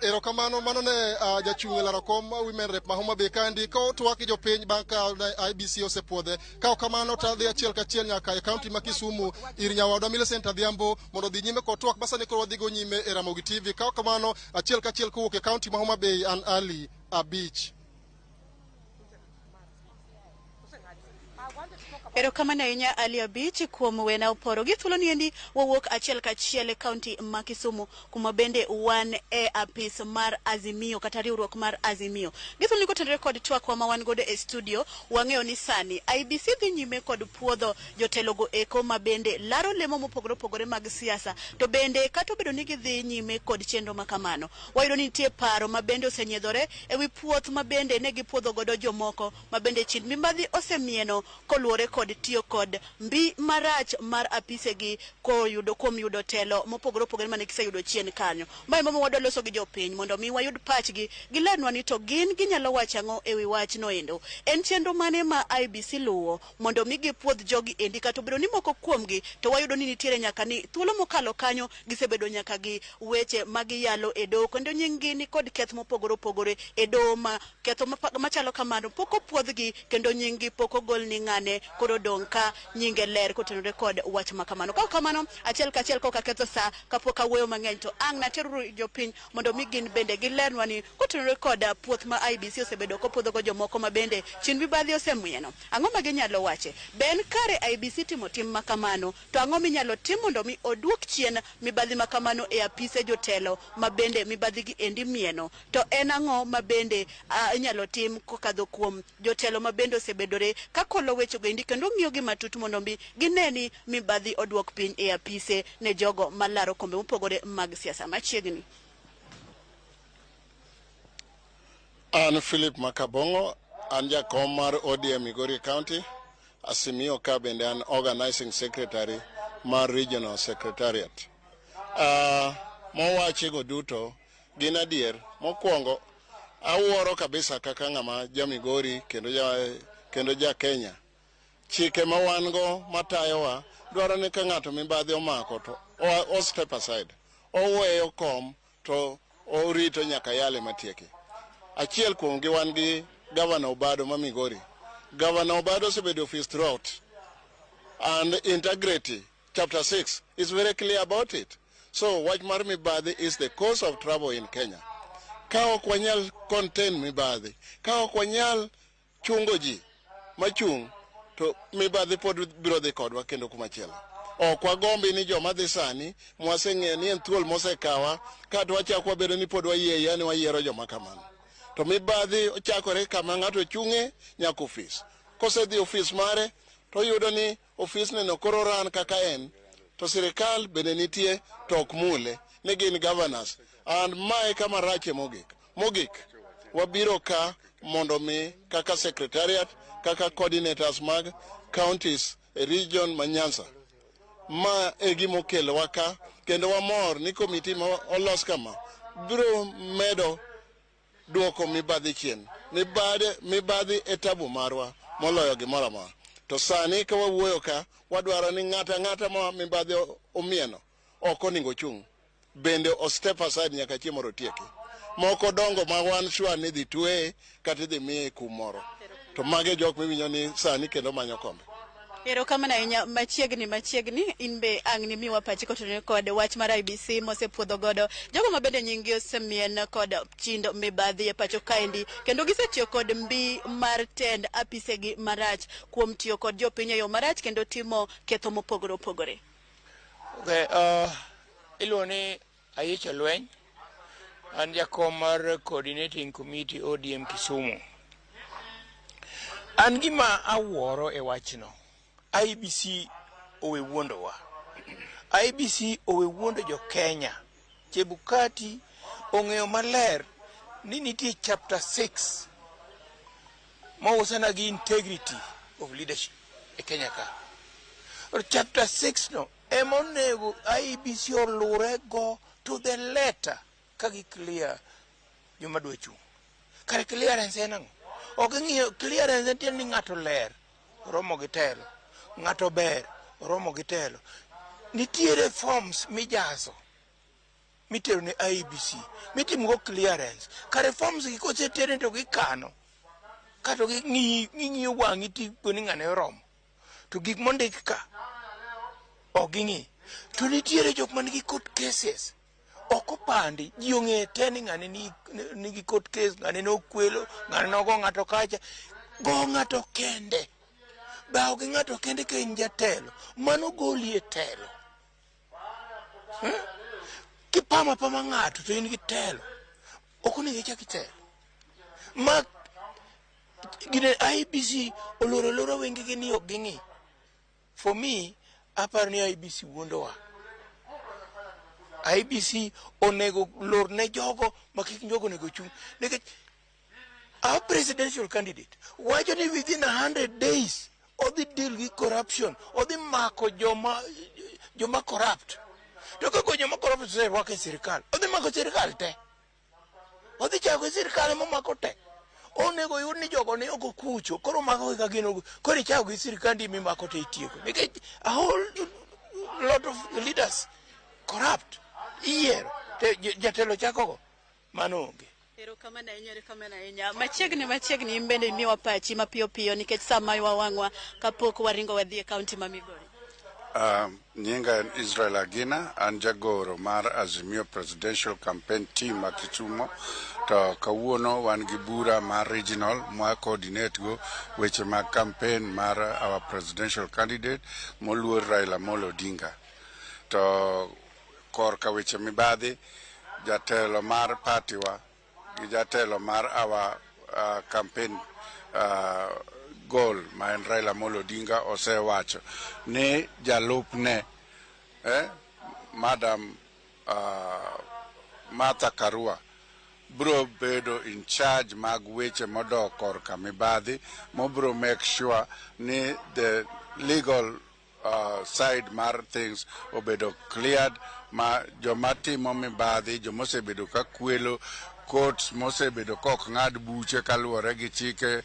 Erokamano, mano ne jachung' e laro kom Women Rep ma Homa Bay kaendi ka otwak gi jopiny bang' ka ne IEBC osepuodhe. Ka ok kamano to adhi achiel kachiel nyaka e kaunti ma Kisumu ir nyawadwa Millicent Adhiambo mondo odhi nyime kod twak masani koro wadhi go nyime e Ramogi TV. Ka ok kamano achiel kachiel kowuok e kaunti ma Homa Bay an Ali Abich. Erokamano ahinya Ali Abich kuom wena oporo. Gi thuolo niendi wawuok achiel kachiel e kaunti ma Kisumu kuma bende wan e apis mar Azimio kata riwruok mar Azimio. Gi thuolo ni kotenore kod twakwa ma wan godo e studio, wang'eyo ni sani IEBC dhi nyime kod puodho jotelogo eko ma bende laro lemo mopogore opogore mag siasa, to bende kata obedo ni gidhi nyime kod chenro ma kamano, wayudo ni nitie paro ma bende osenyiedhore e wi puoth ma bende ne gipuodho godo jomoko ma bende chind mibadhi osemieno koluwore kod tiyo kod mbi marach mar apisegi koyudo kuom yudo telo mopogore opogore mane giseyudo chien kanyo. Mae momiyo wadwa loso gi jopiny mondo mi wayud pachgi, gilernwa ni to gin ginyalo wacho ang'o e wi wachno endo. En chenro mane ma IEBC luwo mondo mi gipuodh jogi endi kata obedo ni moko kuomgi to wayudo ni nitiere nyaka ni thuolo mokalo kanyo gisebedo nyaka gi weche ma giyalo e doho kendo nying gi ni kod keth mopogore opogore e doho ma ketho machalo kamano pok opuodhgi kendo nying gi pok ogol ni ng'ane koro odong' ka nyinge ler kotenore kod wach ma kamano. Ka ok kamano, achiel kachiel kok aketho sa kapok awuoyo mang'eny to ang' nateruru jopiny mondo mi gin bende gilernwa ni kotenore kod puoth ma IEBC osebedo kopuodhogo jomoko ma bende chin mibadhi osemieno. Ang'o ma ginyalo wache? Be en kare IEBC timo tim ma kamano? To ang'o minyalo tim mondo mi oduok chien mibadhi ma kamano e apise jotelo ma bende mibadhi gi endi mieno? To en ang'o ma bende inyalo tim kokadho kuom jotelo ma bende osebedore ka kolo wechego endi kendo ng'iyogi matut mondo mi gine ni mibadhi oduok piny e apise ne jogo malaro kombe mopogore mag siasa machiegni? An Philip Makabongo, an jakom mar ODM Migori County, Azimio ka bende an organizing secretary mar regional secretariat. Mowachigo duto gin adier. Mokwongo, awuoro kabisa kaka ng'ama ja Migori kendo ja Kenya. Chike ma wan go matayowa dwaro ni ka ng'ato mibadhi omako to o step aside, oweyo kom to orito nyaka yale matieki. Achiel kuom gi wan gi Governor Obado ma Migori. Governor Obado osebedo office throughout, and integrity chapter 6 is very clear about it. So wach mar mibadhi is the cause of trouble in Kenya. Ka ok wanyal contain mibadhi, ka ok wanyal chungo ji machung', to mibadhi pod biro dhi kodwa kendo kumachielo. Ok wagombi ni joma dhi sani mwaseng'eyo ni en thuol mosekawa kata wachak wabedo ni pod wayie yani wayiero joma kamano. To mibadhi ochakore kama ng'ato chung'e nyaka ofis. Kosedhi ofis mare to oyudo ni ofisne no koro ran kaka en, to sirikal bende nitie to ok mule ni gin governors. And mae kama rache mogik. Mogik, wabiro ka mondo mi kaka secretariat, kaka coordinators mag counties e region ma Nyanza. Ma e gima okelowa ka, kendo wamor ni komiti ma olos kama biro medo duoko mibadhi chien. Mibadhi e tabu marwa moloyo gimoro amora. To sani ka wawuoyo ka, wadwaro ni ng'ato ang'ata ma mibadhi omieno ok onego ochung'. Bende o step aside nyaka chieng' moro otieki. Moko dongo ma wan sure ni idhi tweye kata idhi miye kum moro. To mage jok miwinjo ni sani kendo manyo kombe. Erokamano ahinya. Machiegni machiegni, in be ang' nimiwa pachi kotenore kod wach mar IEBC mosepuodho godo jogo ma bende nying gi osemien kod chindo mibadhi e pacho kaendi, kendo gisetiyo kod mbi mar tend apisegi marach kuom tiyo kod jopiny e yo marach kendo timo ketho mopogore opogore. Okay, iluongo ni Ayiecho Lweny, an jakom mar Coordinating Committee ODM Kisumu. An gima awuoro e wachno, IEBC owe wuondowa. IEBC owe wuondo jo Kenya. Chebukati ong'eyo maler ni nitie chapter 6 mawuosana gi integrity of leadership e Kenya ka. Chapter 6 no ema onego IEBC olure go to the letter ka gi clear joma dwa chung'. Kare clearance en ang'o? Ok ing'iyo clearance en tiende ni ng'ato ler, oromo gi telo. Ng'ato ber, oromo gi telo. Nitiere forms mijaso mitero ne IEBC mitimo go clearance. Kare forms gi kosetere to gikano kato ging'iyo wang'i tipo ni ng'ane oromo. To gik mondik ka ok ging'i. To nitiere jok man gi court cases ok opandi, ji ong'e te ni ng'ane nigi court case, ng'ane nokwelo, ng'ane nogo ng'ato kacha. Go ng'ato kende, bawo gi ng'ato kende ka in jatelo, mano goli e telo. Kipamo apama ng'ato to in gi telo, ok onego ichak itelo. Ma gine IEBC oloro alora wengegi ni ok ging'i. For me, aparo ni IEBC wuondowa. IEBC onego lor ne jogo ma kik jogo onego chung'. Nikech our presidential candidate wacho ni within 100 days odhi deal gi corruption, odhi mako joma corrupt. To kaka joma corrupt oserwak e sirikal, odhi mako sirikal te. Odhi chako gi sirikal emomako te. Onego yud ni jogo ne ok okucho, koro mako gi ka gin, koro ichako gi sirikandi mimako te itieko. Nikech a whole lot of leaders corrupt, iyiero, te jatelo chakogo, mano onge. Erokamano ahinya, erokamano ahinya. Machiegni machiegni, in bende imiwa pachi mapiyo piyo nikech sa ma wawang'wa kapok waringo wadhi e kaunti ma Migori. Nyinga en Israel Agina, an jagoro mar Azimio Presidential Campaign Team ma Kisumu. To kawuono wan gi bura mar regional mwa coordinate go weche mag campaign mar our presidential candidate moluor Raila Amolo Odinga. To korka weche mibadhi, jatelo mar party wa gi jatelo mar our campaign goal ma en Raila Amolo Odinga osewacho ni jalupne Madam Martha Karua bro bedo in charge mag weche modok korka mibadhi, mobro make sure ni the legal side mar things obedo cleared, ma joma timo mibadhi, jomosebedo ka kwelo, courts mosebedo kok ng'ad buche kaluwore gi chike,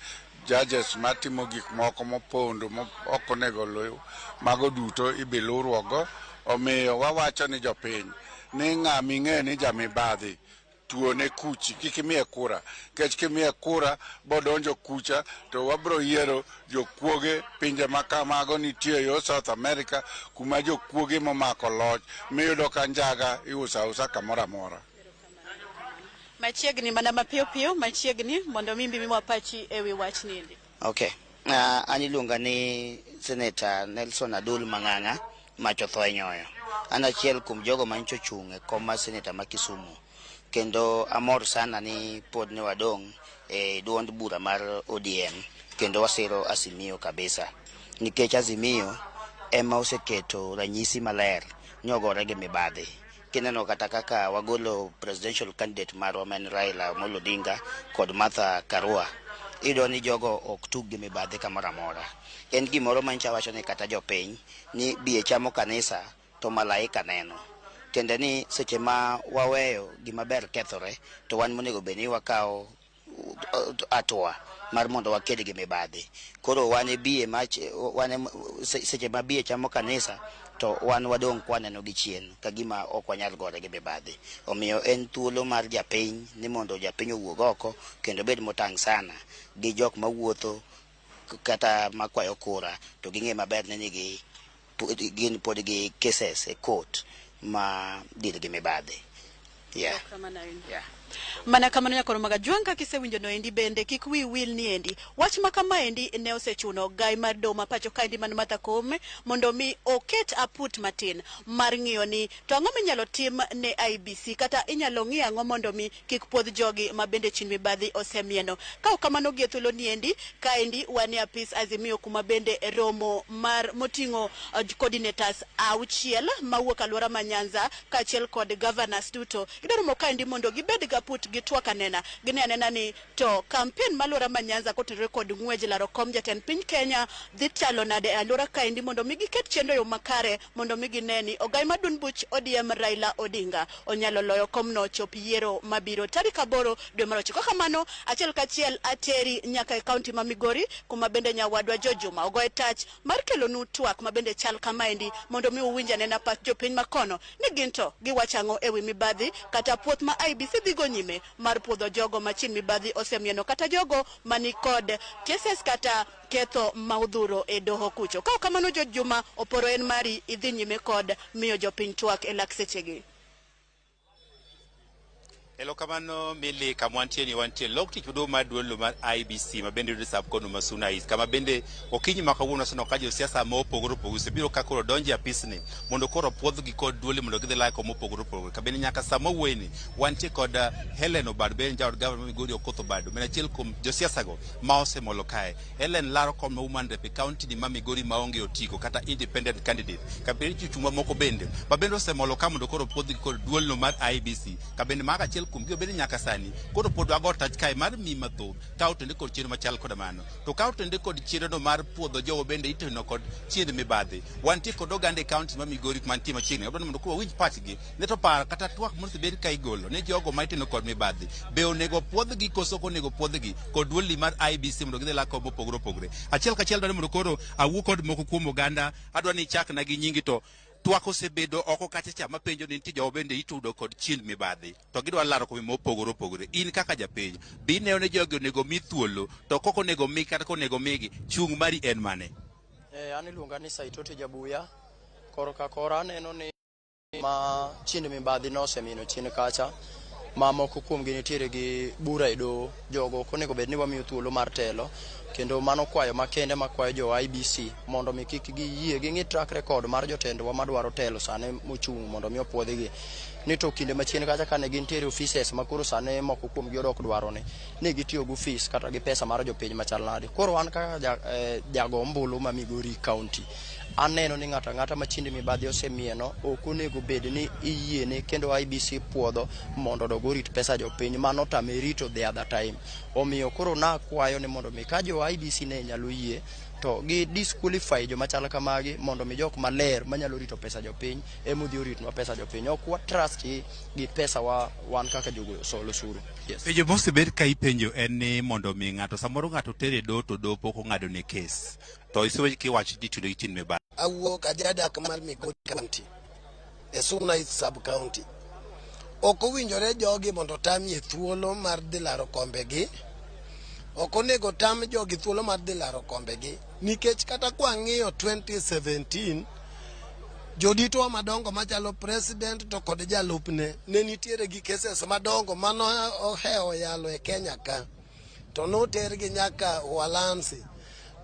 judges matimo gik moko mopondo ok onego luw, mago duto ibi luwruokgo. Omiyo wawacho ni jopiny ni ng'ama ing'e ni jamibadhi tuone kuchi, kik imiye kura, nikech kimiye kura bodonjo kucha to wabro yiero jokuoge. Pinje ma kamago nitie yo South America kuma jokuoge momako loch miyudo ka njaga iuso ausa kamoro amora. Machiegni mana mapiyo piyo, machiegni mondo mi miwa pachi ewi wach niendi. Okay. An iluonga ni Senator Nelson Adul Mang'ang'a machotho e nyoyo. An achiel kuom jogo manyicho chung' e kom mar Senator ma Kisumu. Kendo amor sana ni pod ne wadong' e duond bura mar ODM kendo wasiro Azimio kabisa. Nikech Azimio ema oseketo ranyisi maler ni ogore gi mibadhi. Kineno kata kaka wagolo presidential candidate marwa ma en Raila Amolo Odinga kod Martha Karua, iyudo ni jogo ok tug gi mibadhi kamoro amora. En gimoro manyicha wacho ni kata jopiny ni biye chamo kanisa to malaika neno. Tiende ni seche ma waweyo gima ber kethore to wan monego bed ni wakawo hatua mar mondo waked gi mibadhi. Koro wan e biye wan e seche ma biye chamo kanisa to wan wadong' kwaneno gi chien ka gima ok wanyal gore gi mibadhi. Omiyo en thuolo mar japiny ni mondo japiny owuog oko kendo bed motang' sana gi jok mawuotho kata makwayo kura to ging'e maber ni nigi gin pod gi cases e court ma deal gi mibadhi. Yeah. Mana kamano nyakoro maga jwang' kaka isewinjo no endi bende kik wi wil ni endi wach ma kama endi ne osechuno gai mar doho ma pacho kaendi man Martha Koome mondo mi oket aput matin mar ng'iyo ni to ang'o minyalo tim ne IEBC kata inyalo ng'i ang'o mondo mi kik puodh jogi ma bende chin mibadhi osemieno. Ka ok kamano gi e thuolo ni endi kaendi wan e apis Azimio kuma bende romo mar moting'o coordinators 6 mawuok alwora ma Nyanza kaachiel kod governors duto gidwa romo kaendi mondo gibed gaput gitwak anena gine anena ni to campaign ma alwora ma Nyanza kotenore kod ng'wej laro kom jatend piny Kenya dhi chalo nade e alwora kaendi mondo mi giket chenro e yo makare mondo mi gine ni ogai ma duond buch ODM Raila Odinga onyalo loyo komno chop yiero mabiro tarik 8 dwe mar 9. Kamano achiel kachiel ateri nyaka e kaunti ma Migori kuma bende nyawadwa George Juma ogoye tach mar kelonu twak ma bende chal kamaendi mondo mi uwinj anena pach jopiny makono ni gin to giwacho ang'o ewi mibadhi kata puoth ma IEBC dhigo nyime mar puodho jogo ma chin mibadhi osemieno kata jogo mani kod cases kata ketho ma odhuro e doho kucho. Ka ok kamano George Juma oporo en mari idhi nyime kod miyo jopiny twak e lak sechegi. Erokamano Milly, kama wantie ni wantie lok tich maduong' mar duol mar IEBC ma bende yudore sub kono ma Suna East, kama bende okinyi ma kawuono waseneno ka josiasa ma opogore opogore osebiro ka koro donjo e apisni mondo koro puodhgi kod duol mondo gidhi lako mopogore opogore. Ka bende nyaka sama wuoyeni wantie kod Helen Obado, bende jaod gavana ma Migori Okoth Obado, ma en achiel kuom josiasa go ma osemolo kae. Helen laro kom ma woman rep e kaunti ni ma Migori maonge otiko kata independent candidate. Ka bende nitie jochung' mamoko bende ma bende osemolo ka mondo koro puodhgi kod duolno mar IEBC. Ka bende mago achiel kuom gigo bende nyaka sani koro pod wago tach kae mar mi mathoth ka otende kod chenro machal koda mano. To ka otende kod chenro mar puodho jogo bende iteno kod chiend mibadhi. Wantie kod oganda e kaunti ma Migori mantie machiegni. Adwaro ni mondo koro wawinj pachgi ne to par kata twak mosebed ka igolo ne jogo ma iteno kod mibadhi. Be onego puodhgi koso ok onego puodhgi kod duol mar IEBC mondo gidhi lako mopogore opogore. Achiel kachiel adwaro ni mondo koro awuo kod moko kuom oganda. Adwaro ni ichakna gi nyingi to twak osebedo oko kacha cha mapenjo ni nitie jogo bende itudo kod chiend mibadhi to gidwa laro kombe mopogore opogore. In kaka japiny, be ineno ni jogi onego mi thuolo to kok onego mi kata konego migi, chung' mari en mane? An iluonga ni Saitoti Jabuya. Korka kora aneno ni ma chiend mibadhi nosemino chien kacha ma moko kuomgi nitiere gi bura e doho, jogo ok onego bed ni wamiyo thuolo mar telo, kendo mano kwayo makende makwayo jo IEBC mondo mi kik giyie ging'i track record mar jotendwa madwaro telo sani mochung' mondo mi opuodhgi. Ni to kinde machien kacha kane gintiere offices ma koro sani moko kuomgi odok dwaro ni ni gitiyo gi ofis kata gi pesa mar jopiny machal nade. Koro an kaka jago ombulu ma Migori County aneno ni ng'ato ang'ata ma chiend mibadhi osemieno ok onego bed ni iyiene kendo IEBC puodho mondo odog orit pesa jopiny mano tame rito the other time. Omiyo koro nakwayo ni mondo mi ka jo IEBC ne nyalo yie to gi disqualify joma chal kamagi mondo mi jok maler manyalo rito pesa jopiny ema odhi oritnwa pesa jopiny. Ok wa trust gi pesa wa wan kaka jogo sol osuru. Yes. Penjo mosebed ka ipenjo en ni mondo mi ng'ato samoro ng'ato tere doho to doho pok ong'ado ne kes to isewinjo kiwacho ni itudo gi chiend mibadhi. Awuok ajadak mar Migori County e Suna East Sub County. Ok owinjore jogi mondo otamie thuolo mar dhi laro kombegi. Ok onego tam jogi thuolo mar dhi laro kombegi nikech kata kwang'iyo 2017 joditowa madongo machalo president to kod jalupne ne nitiere gi cases madongo mano ohewo yalo e Kenya ka to notergi nyaka Uholanzi.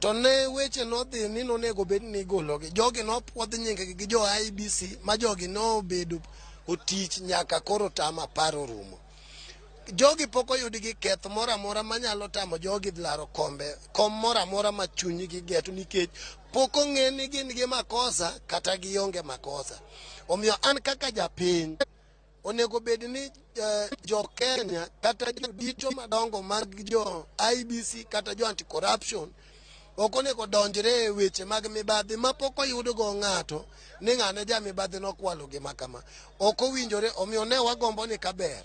To ne weche nodhi ni nonego bed ni igologi. Jogi nopuodh nyinggi gi jo IEBC ma jogi nobedo otich nyaka koro tam 10 orumo. Jogi pok oyud gi keth moro amora manyalo tamo jogi laro kombe, kom moro amora ma chunygi geto nikech pok ong'e ni gin gi makosa kata gionge makosa. Omiyo an kaka japiny onego bed ni jo Kenya kata jodito madongo mag jo IEBC kata jo anti-corruption ok onego donjre e weche mag mibadhi mapok oyudgo ng'ato ni ng'ane ja mibadhi nokwalo gima kama. Ok owinjore, omiyo ne wagombo ni kaber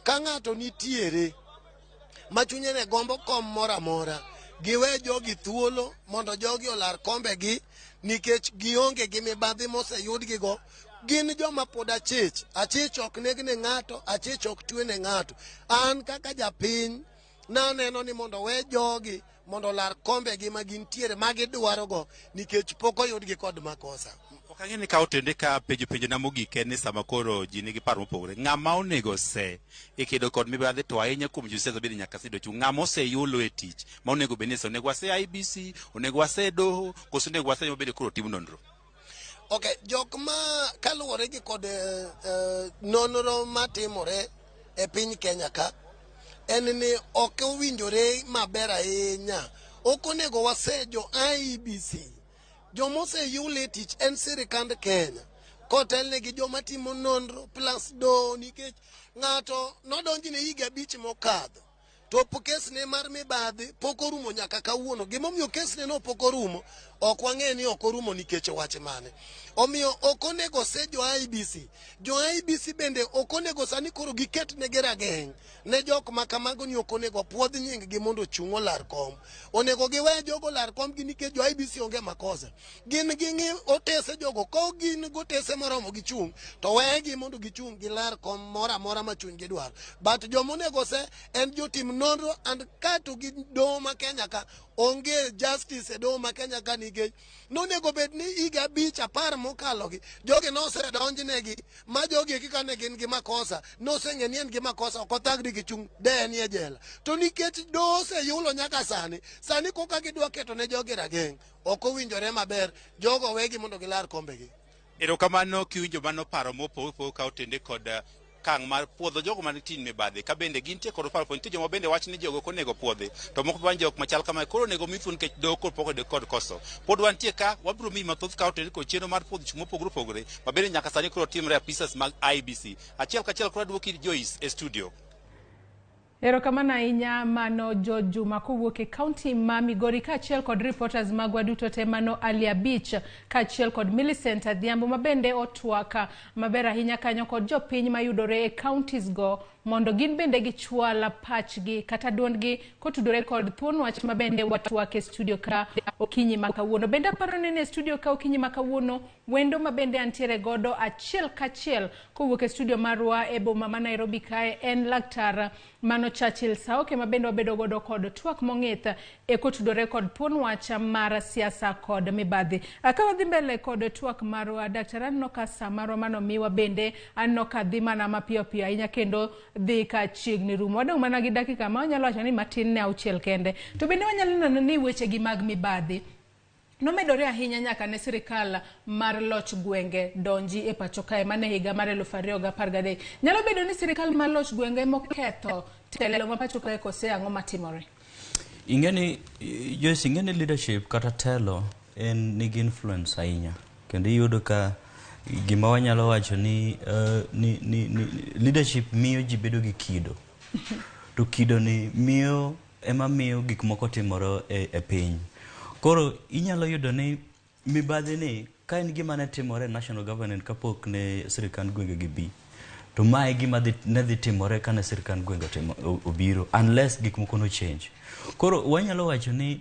ka ng'ato nitiere ma chunye ne gombo kom moro amora, giwe jogi thuolo mondo jogi olar kombegi nikech gionge gi mibadhi moseyudgigo. Gin joma pod achich, achich ok neg ne ng'ato, achich ok twe ne ng'ato. An kaka japiny naneno ni mondo we jogi mondo olar kombegi ma gintiere ma gidwarogo nikech pok oyudgi kod makosa. Ok ang'e ni ka otende ka penjo penjo na mogik en ni sama koro ji nigi paro mopogore ng'ama onego se e kedo kod mibadhi to ahinya kuom josiasa bende nyaka sani ochung' ng'ama oseyulo e tich ma onego bed ni se onego wase IEBC onego wase doho koso onego wase joma bende koro tim nonro. Okay, jok ma kaluwore gi kod nonro matimore e piny Kenya ka en ni ok owinjore maber ahinya. Ok onego wase jo IEBC. Joma oseyul e tich en sirikand Kenya kotelne gi joma timo nonro plus doho nikech ng'ato nodonjne higa 5 mokadho to kesne mar mibadhi pok orumo nyaka kawuono. Gimomiyo kesne no pok orumo ok wang'e ni ok orumo nikech wach mane. Omiyo ok onego se jo IEBC. Jo IEBC bende ok onego sani koro giket negi rageng' ne jok ma kamago ni ok onego puodh nying gi mondo ochung' olar kom. Onego giwe jogo lar kom gi nikech jo IEBC onge makosa. Gin ging'i otese jogo ka gin gotese moromo gichung' to wegi mondo gichung' gilar kom moro amora ma chunygi dwaro. But joma onego se en jotim nonro and kato gi doho ma Kenya ka onge justice e doho ma Kenya ka nikech nonego bed ni higa 5 10 mokalo gi jogi nosedonjnegi ma jogi eki kane gin gi makosa noseng'e ni en gi makosa ok othagri gi chung' de en e jela. To nikech doho oseyulo nyaka sani, sani koka gidwa keto ne jogi rageng' ok owinjore maber jogo wegi mondo gilar kombegi. Erokamano kiwinjo mano paro mopogore ka otende kod kang' mar puodho jogo man nitie mibadhi ka bende gintie kod paro nitie joma bende wach ni jogo ok onego puodhi to moko bang' jok machal kamae koro onego mi thuolo nikech doho koro pok oyude kod koso. Pod wantie ka wabiro miyi mathoth ka otende kod chenro mar puodho ji mopogore opogore ma bende nyaka sani koro timre apisas mag IEBC. Achiel kachiel koro aduoki ir Joyce e studio. Erokamano ahinya mano George Juma kowuok e kaunti ma Migori kaachiel kod reporters magwa duto te mano Ali Abich kaachiel kod Millicent Adhiambo ma bende otwak maber ahinya kanyo kod jopiny mayudore e counties go mondo gin bende gichwal pachgi kata duondgi kotudore kod thuon wach ma bende watwak e studio ka okinyi ma kawuono. Bende aparo ni e studio ka okinyi ma kawuono wendo ma bende antiere godo achiel kachiel kowuok e studio marwa e boma ma Nairobi kae en laktar mano Churchill Saoke ma bende wabedo godo kod twak mong'ith e kotudore kod thuon wach mar siasa kod mibadhi. Ka wadhi mbele kod twak marwa, daktar, aneno ka sa marwa manomiwa bende aneno ka dhi mana mapiyo piyo ahinya kendo dhi ka chiegni rumo. Wadong' mana gi dakika ma wanyalo wacho ni matin ne 6 kende. To bende wanyalo neno ni weche gi mag mibadhi nomedore ahinya nyaka ne sirikal mar loch gwenge donji e pacho kae mane higa mar 2013. Nyalo bedo ni sirikal mar loch gwenge moketho telo ma pacho kae kose ang'o matimore? Ing'eni Joyce, ing'eni leadership kata telo en nigi influence ahinya kendo iyudo ka gima wanyalo wacho ni, ni leadership miyo ji bedo gi kido to kido ni miyo ema miyo gik moko timore e piny. Koro inyalo yudo ni mibadhi ni ka en gima ne timore e national government kapok ne sirikand gwenge gi bi, to mae gima ne dhi timore kane sirikand gwenge obiro unless gik moko no change. Koro wanyalo wacho ni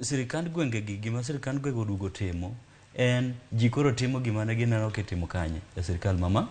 sirikand gwenge gi gima sirikand gwenge oduogo timo en ji koro timo gima ne gineno kitimo kanye e sirikal mamalo.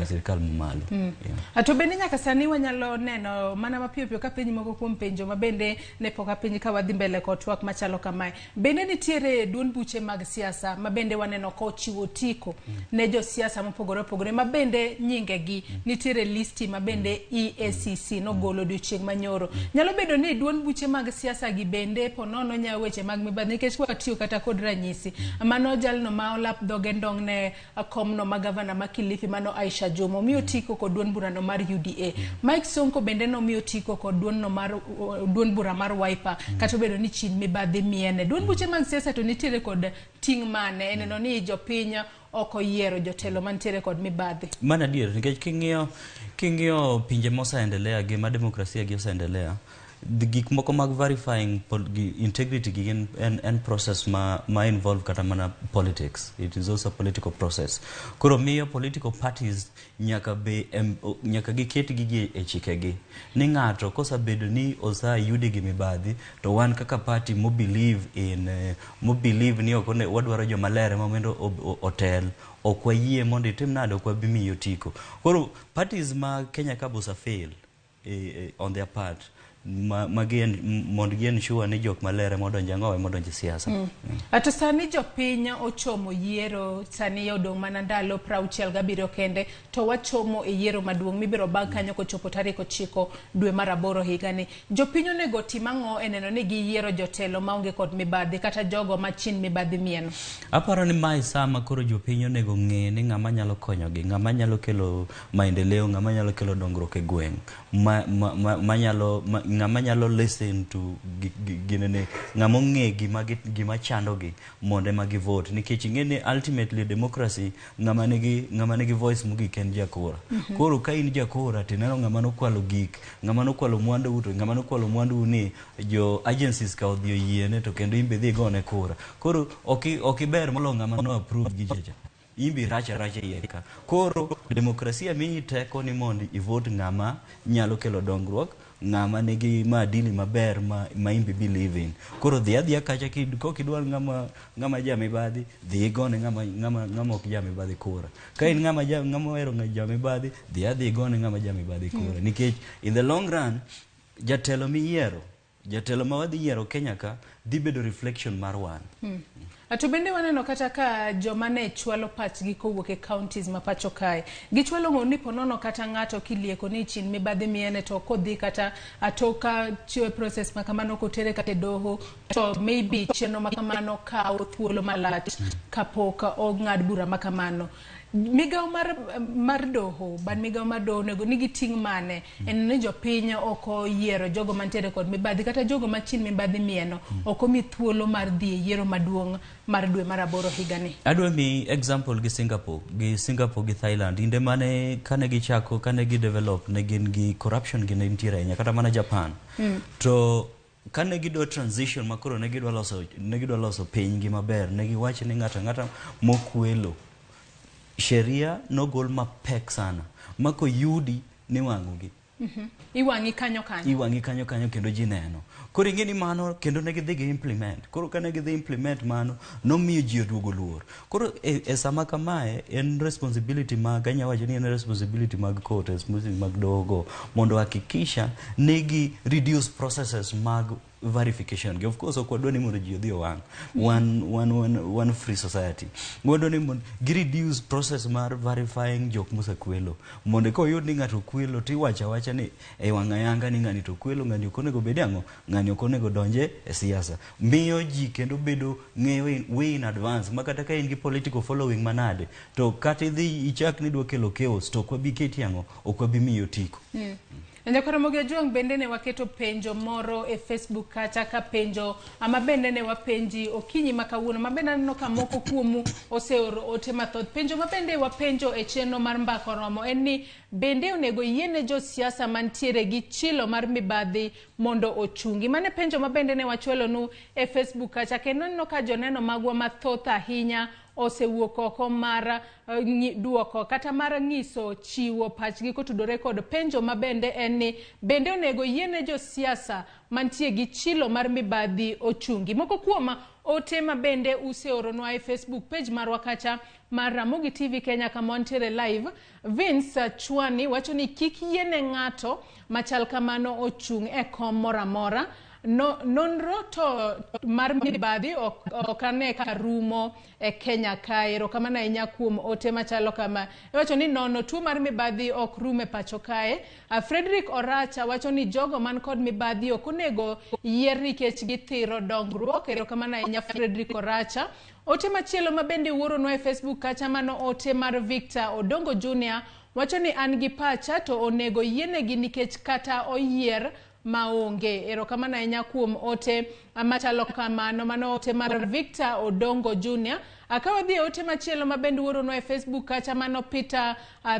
E sirikal mamalo. Yeah. To bende nyaka sani wanyalo neno mana mapiyo piyo ka penj moko kuom penjo ma bende ne pok apenj ka wadhi mbele kod twak machalo kamae. Bende nitiere duond buche mag siasa ma bende waneno ka ochiwo otiko ne josiasa mopogore opogore ma bende nyingegi nitiere listi ma bende EACC nogolo odiochieng' manyoro. Nyalo bedo ni duond buche mag siasa gi bende ponono nyawo weche mag mibadhi nikech watiyo kata kod ranyisi. Mano jalno ma olap dhoge ndong' ne komno ma gavana ma Kilifi mano Aisha Juma omiyo otiko kod duond burano mar UDA. Mike Sonko bende nomiyo otiko kod duond bura mar Wiper kata obedo ni chin mibadhi miene. Duond buche mag siasa to nitiere kod ting' mane neno ni jopiny ok oyiero jotelo mantiere kod mibadhi. Mano adier nikech king'iyo pinje moseendelea gi ma demokrasia gi oseendelea, gik moko mag verifying integrity gi gin en process ma involve kata mana politics. It is also a political process. Koro miyo political parties nyaka be nyaka giket gigi e chikegi ni ng'ato kosebedo ni oseyude gi mibadhi to wan kaka party mo believe in mo believe ni ok wadwaro joma ler ema mondo otel, ok wayie mondo itim nade, ok wabi miyi otiko. Koro parties ma Kenya ka bosa fail on their part Ma gi mondo gi ensure ni jok maler ema odonjo ang'o ema odonjo e siasa. To sani jopiny ochomo yiero, sani odong' mana ndalo 67 kende to wachomo e yiero maduong' mibiro bag kanyo kochopo tarik 9 dwe mar 8 higani. Jopiny onego otim ang'o e neno ni giyiero jotelo maonge kod mibadhi kata jogo ma chin mibadhi mieno? Aparo ni mae saa ma koro jopiny onego ng'e ni ng'ama nyalo konyogi, ng'ama nyalo kelo maendeleo, ng'ama nyalo kelo dongruok e gweng', ng'ama nyalo listen to ginene, ng'ama ong'e gima chandogi mondo ema gi vote, nikech ing'e ni ultimately democracy ng'ama nigi voice mogik en jakura. Koro ka in jakura tineno ng'ama nokwalo gik, ng'ama nokwalo mwandu to ng'ama nokwalo mwandu ni jo agencies ka odhi oyiene to kendo in be idhi igone kura. Koro ok iber moloyo ng'ama no approve gicha. In be rach aracha iye ka. Koro demokrasia miyi teko ni mondo i vote ng'ama nyalo kelo dongruok, ng'ama nigi maadili maber ma in be believe in. Koro dhi adhiya kacha kok idwar ng'ama ja mibadhi, dhi igone ng'ama ok ja mibadhi kura. Ka in ng'ama ohero ja mibadhi, dhi adhi igone ng'ama ja mibadhi kura. Nikech in the long run, jatelo miyiero, jatelo ma wadhi yiero Kenya ka, dhi bedo reflection mar wan. To bende waneno kata ka joma ne chwalo pachgi kowuok e counties ma pacho kae, gichwalo ng'ur ni ponono kata ng'ato kilieko ni chin mibadhi miene to kodhi kata atoka chiwo process ma kamano kotere kata e doho to maybe chenro ma kamano kawo thuolo malach kapok ong'ad bura ma kamano. Migawo mar doho, bad migawo mar doho onego nigi ting' mane en ni jopiny ok oyiero jogo mantiere kod mibadhi kata jogo ma chin mibadhi mieno ok omi thuolo mar dhi e yiero maduong' mar dwe mar 8 higani. Adwa mi example gi Singapore gi Thailand. Inde mane kane gichako, kane gi develop, ne gin gi corruption gi ne nitiere ahinya, kata mana Japan. To kane gidwa transition makoro ne gidwa loso pinygi maber, ne giwacho ni ng'ato ang'ata mokwelo sheria nogol mapek sana mako yudi ni wang'ogi. Iwang'i kanyo kanyo. Iwang'i kanyo kanyo kendo ji neno. Koro ing'e ni mano kendo ne gidhi gi implement. Koro kane gidhi implement mano nomiyo ji oduogo luor. Koro e sama kamae en responsibility mag, anya wacho ni en responsibility mag court, responsibility mag dogo mondo hakikisha ni gi reduce processes mag verification. Of course ok wadwa ni mondo ji odhi owang'. One free society. Wadwa ni mondo gi reduce process mar verifying jok mosekwelo. Mondo koyud ni ng'ato kwelo tiwacho awacha ni e wang' ayanga ni ng'ani to kwelo, ng'ani ok onego bed ang'o, ng'ani ok onego donje e siasa. Miyo ji kendo bedo ng'eyo way in advance ma kata ka in gi political following manade to kata idhi ichak ni idwa kelo chaos to ok wabi keti ang'o, ok wabi miyo otiko. Nyakoromogi Ojwang' bende ne waketo penjo moro e Facebook kacha ka penjo ama bende ne wapenji okinyi ma kawuono ma bende aneno ka moko kuomu oseoro ote mathoth. Penjo ma bende wapenjo e chenro mar Mbaka Oromo en ni bende onego yiene josiasa mantiere gi chilo mar mibadhi mondo ochungi. Mane penjo ma bende ne wachwalonu e Facebook kacha kendo aneno ka joneno magwa mathoth ahinya osewuok oko mar duoko kata mar ng'iso chiwo pachgi kotudore kod penjo ma bende en ni bende onego yiene josiasa mantie gi chilo mar mibadhi ochungi. Moko kuom ote ma bende useoronwa e Facebook page marwa kacha mar Ramogi TV Kenya kama wantiere live, Vince Chwani wacho ni kik yiene ng'ato machal kamano ochung' e kom moro amora. No, nonro to mar mibadhi ok ane ka rumo e Kenya kae. Erokamano ahinya kuom ote machalo kama. Iwacho ni nono tuo mar mibadhi ok rum e pacho kae. Frederick Oracha wacho ni jogo man kod mibadhi ok onego yier nikech githiro dongruok. Erokamano ahinya Frederick Oracha. Ote machielo ma bende wuoronwa e Facebook kacha mano ote mar Victor Odongo Jr. wacho ni an gi pacha to onego yienegi nikech kata oyier maonge. Erokamano ahinya kuom ote machalo kamano, mano ote mar Victor Odongo Jr. Akawadhi e ote machielo ma bende wuoronwa e Facebook kacha mano Peter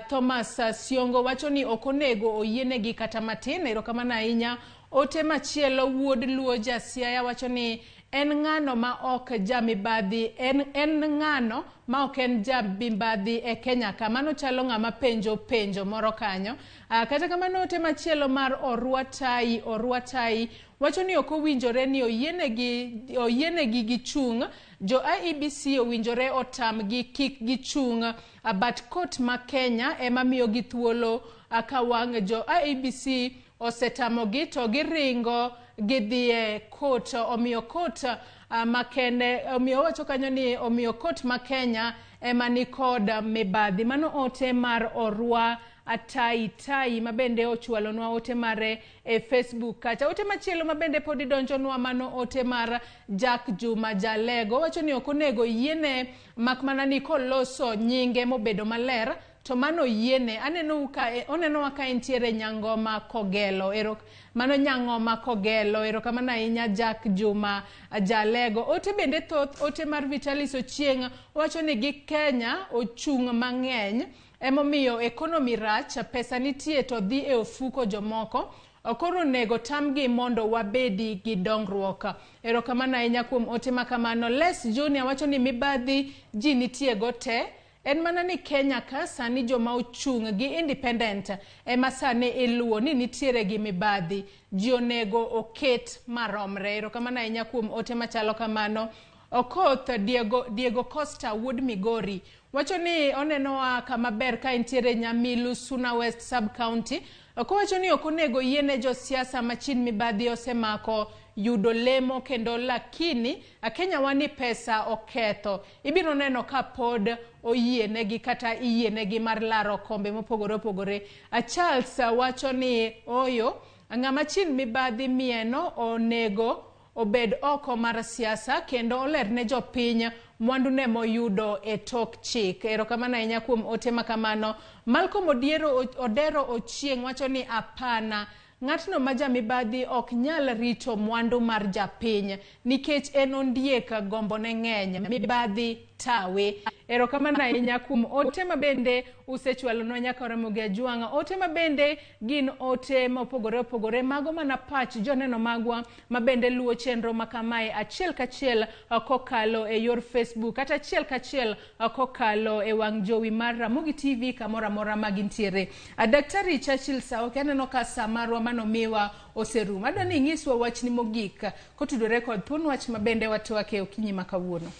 Thomas Siongo wacho ni ok onego oyienegi kata matin. Erokamano ahinya. Ote machielo wuod Luo Jasiaya wacho ni en ng'ano ma ok jamibadhi, en ng'ano ma ok en jamibadhi e Kenya ka. Mano chalo ng'ama penjo penjo moro kanyo. Kata kamano ote machielo mar Orwa Tai wacho ni ok owinjore ni oyienegi gichung'. Jo IEBC owinjore otamgi kik gichung', but court ma Kenya ema miyogi thuolo ka wang' jo IEBC osetamogi to giringo gidhi e kot. Omiyo kot makende, omiyo wacho kanyo ni omiyo kot ma Kenya ema nikod mibadhi. Mano ote mar Orwa Atai Tai mabende ochwalonwa ote mare e Facebook kacha. Ote machielo mabende pod idonjonwa, mano ote mar Jack Juma Jalego. Owacho ni ok onego yiene mak mana ni koloso nyinge mobedo maler to mano yiene. Aneno ka onenowa ka entiere Nyangoma Kogelo. Ero mano Nyangoma Kogelo. Erokamano ahinya Jack Juma Jalego. Ote bende thoth. Ote mar Vitalis Ochieng' wacho ni gi Kenya ochung' mang'eny, emomiyo economy rach, pesa nitie to dhi e ofuko jomoko. Koro onego tamgi mondo wabedi gi dongruok. Erokamano ahinya kuom ote makamano. Les Junior wacho ni mibadhi ji nitie go te, en mana ni Kenya ka sani joma ochung' gi independent ema sani iluwo ni nitiere gi mibadhi. Ji onego oket maromre. Erokamano ahinya kuom ote machalo kamano. Okoth Diego Costa wuod Migori wacho ni onenowa kama ber ka entiere Nyamilu, Suna West Sub County. Kowacho ni ok onego yiene josiasa machin mibadhi osemako yudo lemo kendo, lakini Kenya wani pesa oketho. Ibiro neno ka pod oyienegi kata iyienegi mar laro kombe mopogore opogore. Charles wacho ni oyo ng'ama chin mibadhi mieno onego obed oko mar siasa kendo olerne jopiny mwandune moyudo e tok chik. Erokamano ahinya kuom ote makamano. Malcolm Odero Ochieng' wacho ni apana, ng'atno ma jamibadhi ok nyal rito mwandu mar japiny nikech en ondiek, gombo ne ng'eny, mibadhi tawe. Erokamano ahinya kuom ote mabende usechwalonwa nyaka Ramogi Ajwang'. Ote mabende gin ote mopogore opogore, mago mana pach joneno magwa mabende luwo chenro makamae achiel kachiel kokalo e yor Facebook kata achiel kachiel kokalo e wang' jowi mar Ramogi TV kamoro amora ma gintiere. Daktari Churchill Saoke, aneno ka sa marwa manomiwa oserumo. Adwa ni inyiswa wachni mogik kotudore kod thuon wach mabende watwake okinyi ma kawuono.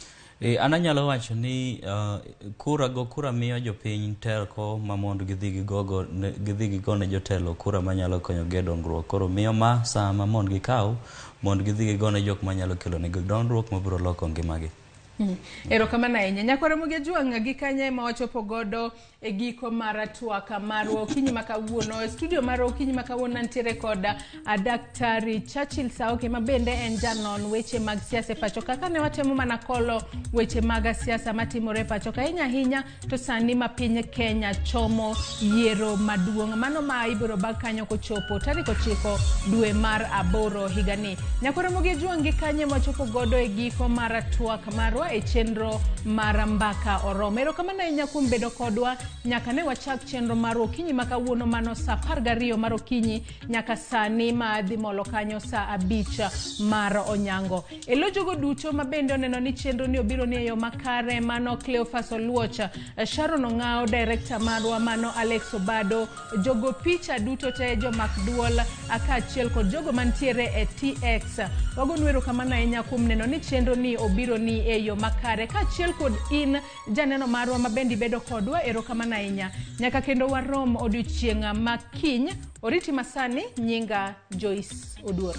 An anyalo wacho ni kura go kura miyo jopiny teko ma mondo gidhi gigone jotelo kura manyalo konyogi e dongruok. Koro miyo ma sama mondo gikaw mondo gidhi gigone jok manyalo kelo negi dongruok mabiro loko ngimagi. Erokamano ahinya. Nyakwa Ramogi Ajwang' gi kanye ma wachopo godo e giko mar twak marwa okinyi ma kawuono. E studio mar okinyi ma kawuono nitiere kod Daktari Churchill Saoke ma bende en janon weche mag siasa e pacho ka. Kane watemo mana kolo weche mag siasa matimore e pacho ka ahinya ahinya to sani ma piny Kenya chomo yiero maduong' mano ma ibiro bag kanyo kochopo tarik 9 dwe mar 8 higani. Nyakwa Ramogi Ajwang' gi kanye ma wachopo godo e giko mar twak marwa e chenro mar Mbaka Oromo. Erokamano ahinya kuom bedo kodwa nyaka ne wachak chenro mar okinyi ma kawuono mano saa 12 mar okinyi nyaka sani ma dhi molo kanyo saa 5 mar onyango. E lo jogo duto ma bende oneno ni chenro ni obiro ni e yo makare, mano Cleophas Oluoch, Sharon Ong'ao, director marwa mano Alex Obado, jogo picha duto te, jomak duol kaachiel kod jogo mantiere e TX. Wagonu erokamano ahinya kuom neno ni chenro ni obiro ni e yo makare kaachiel kod in janeno marwa ma bende ibedo kodwa. Erokamano ahinya. Nyaka kendo warom odiochieng' ma kiny. Oriti masani, nyinga Joyce Oduor.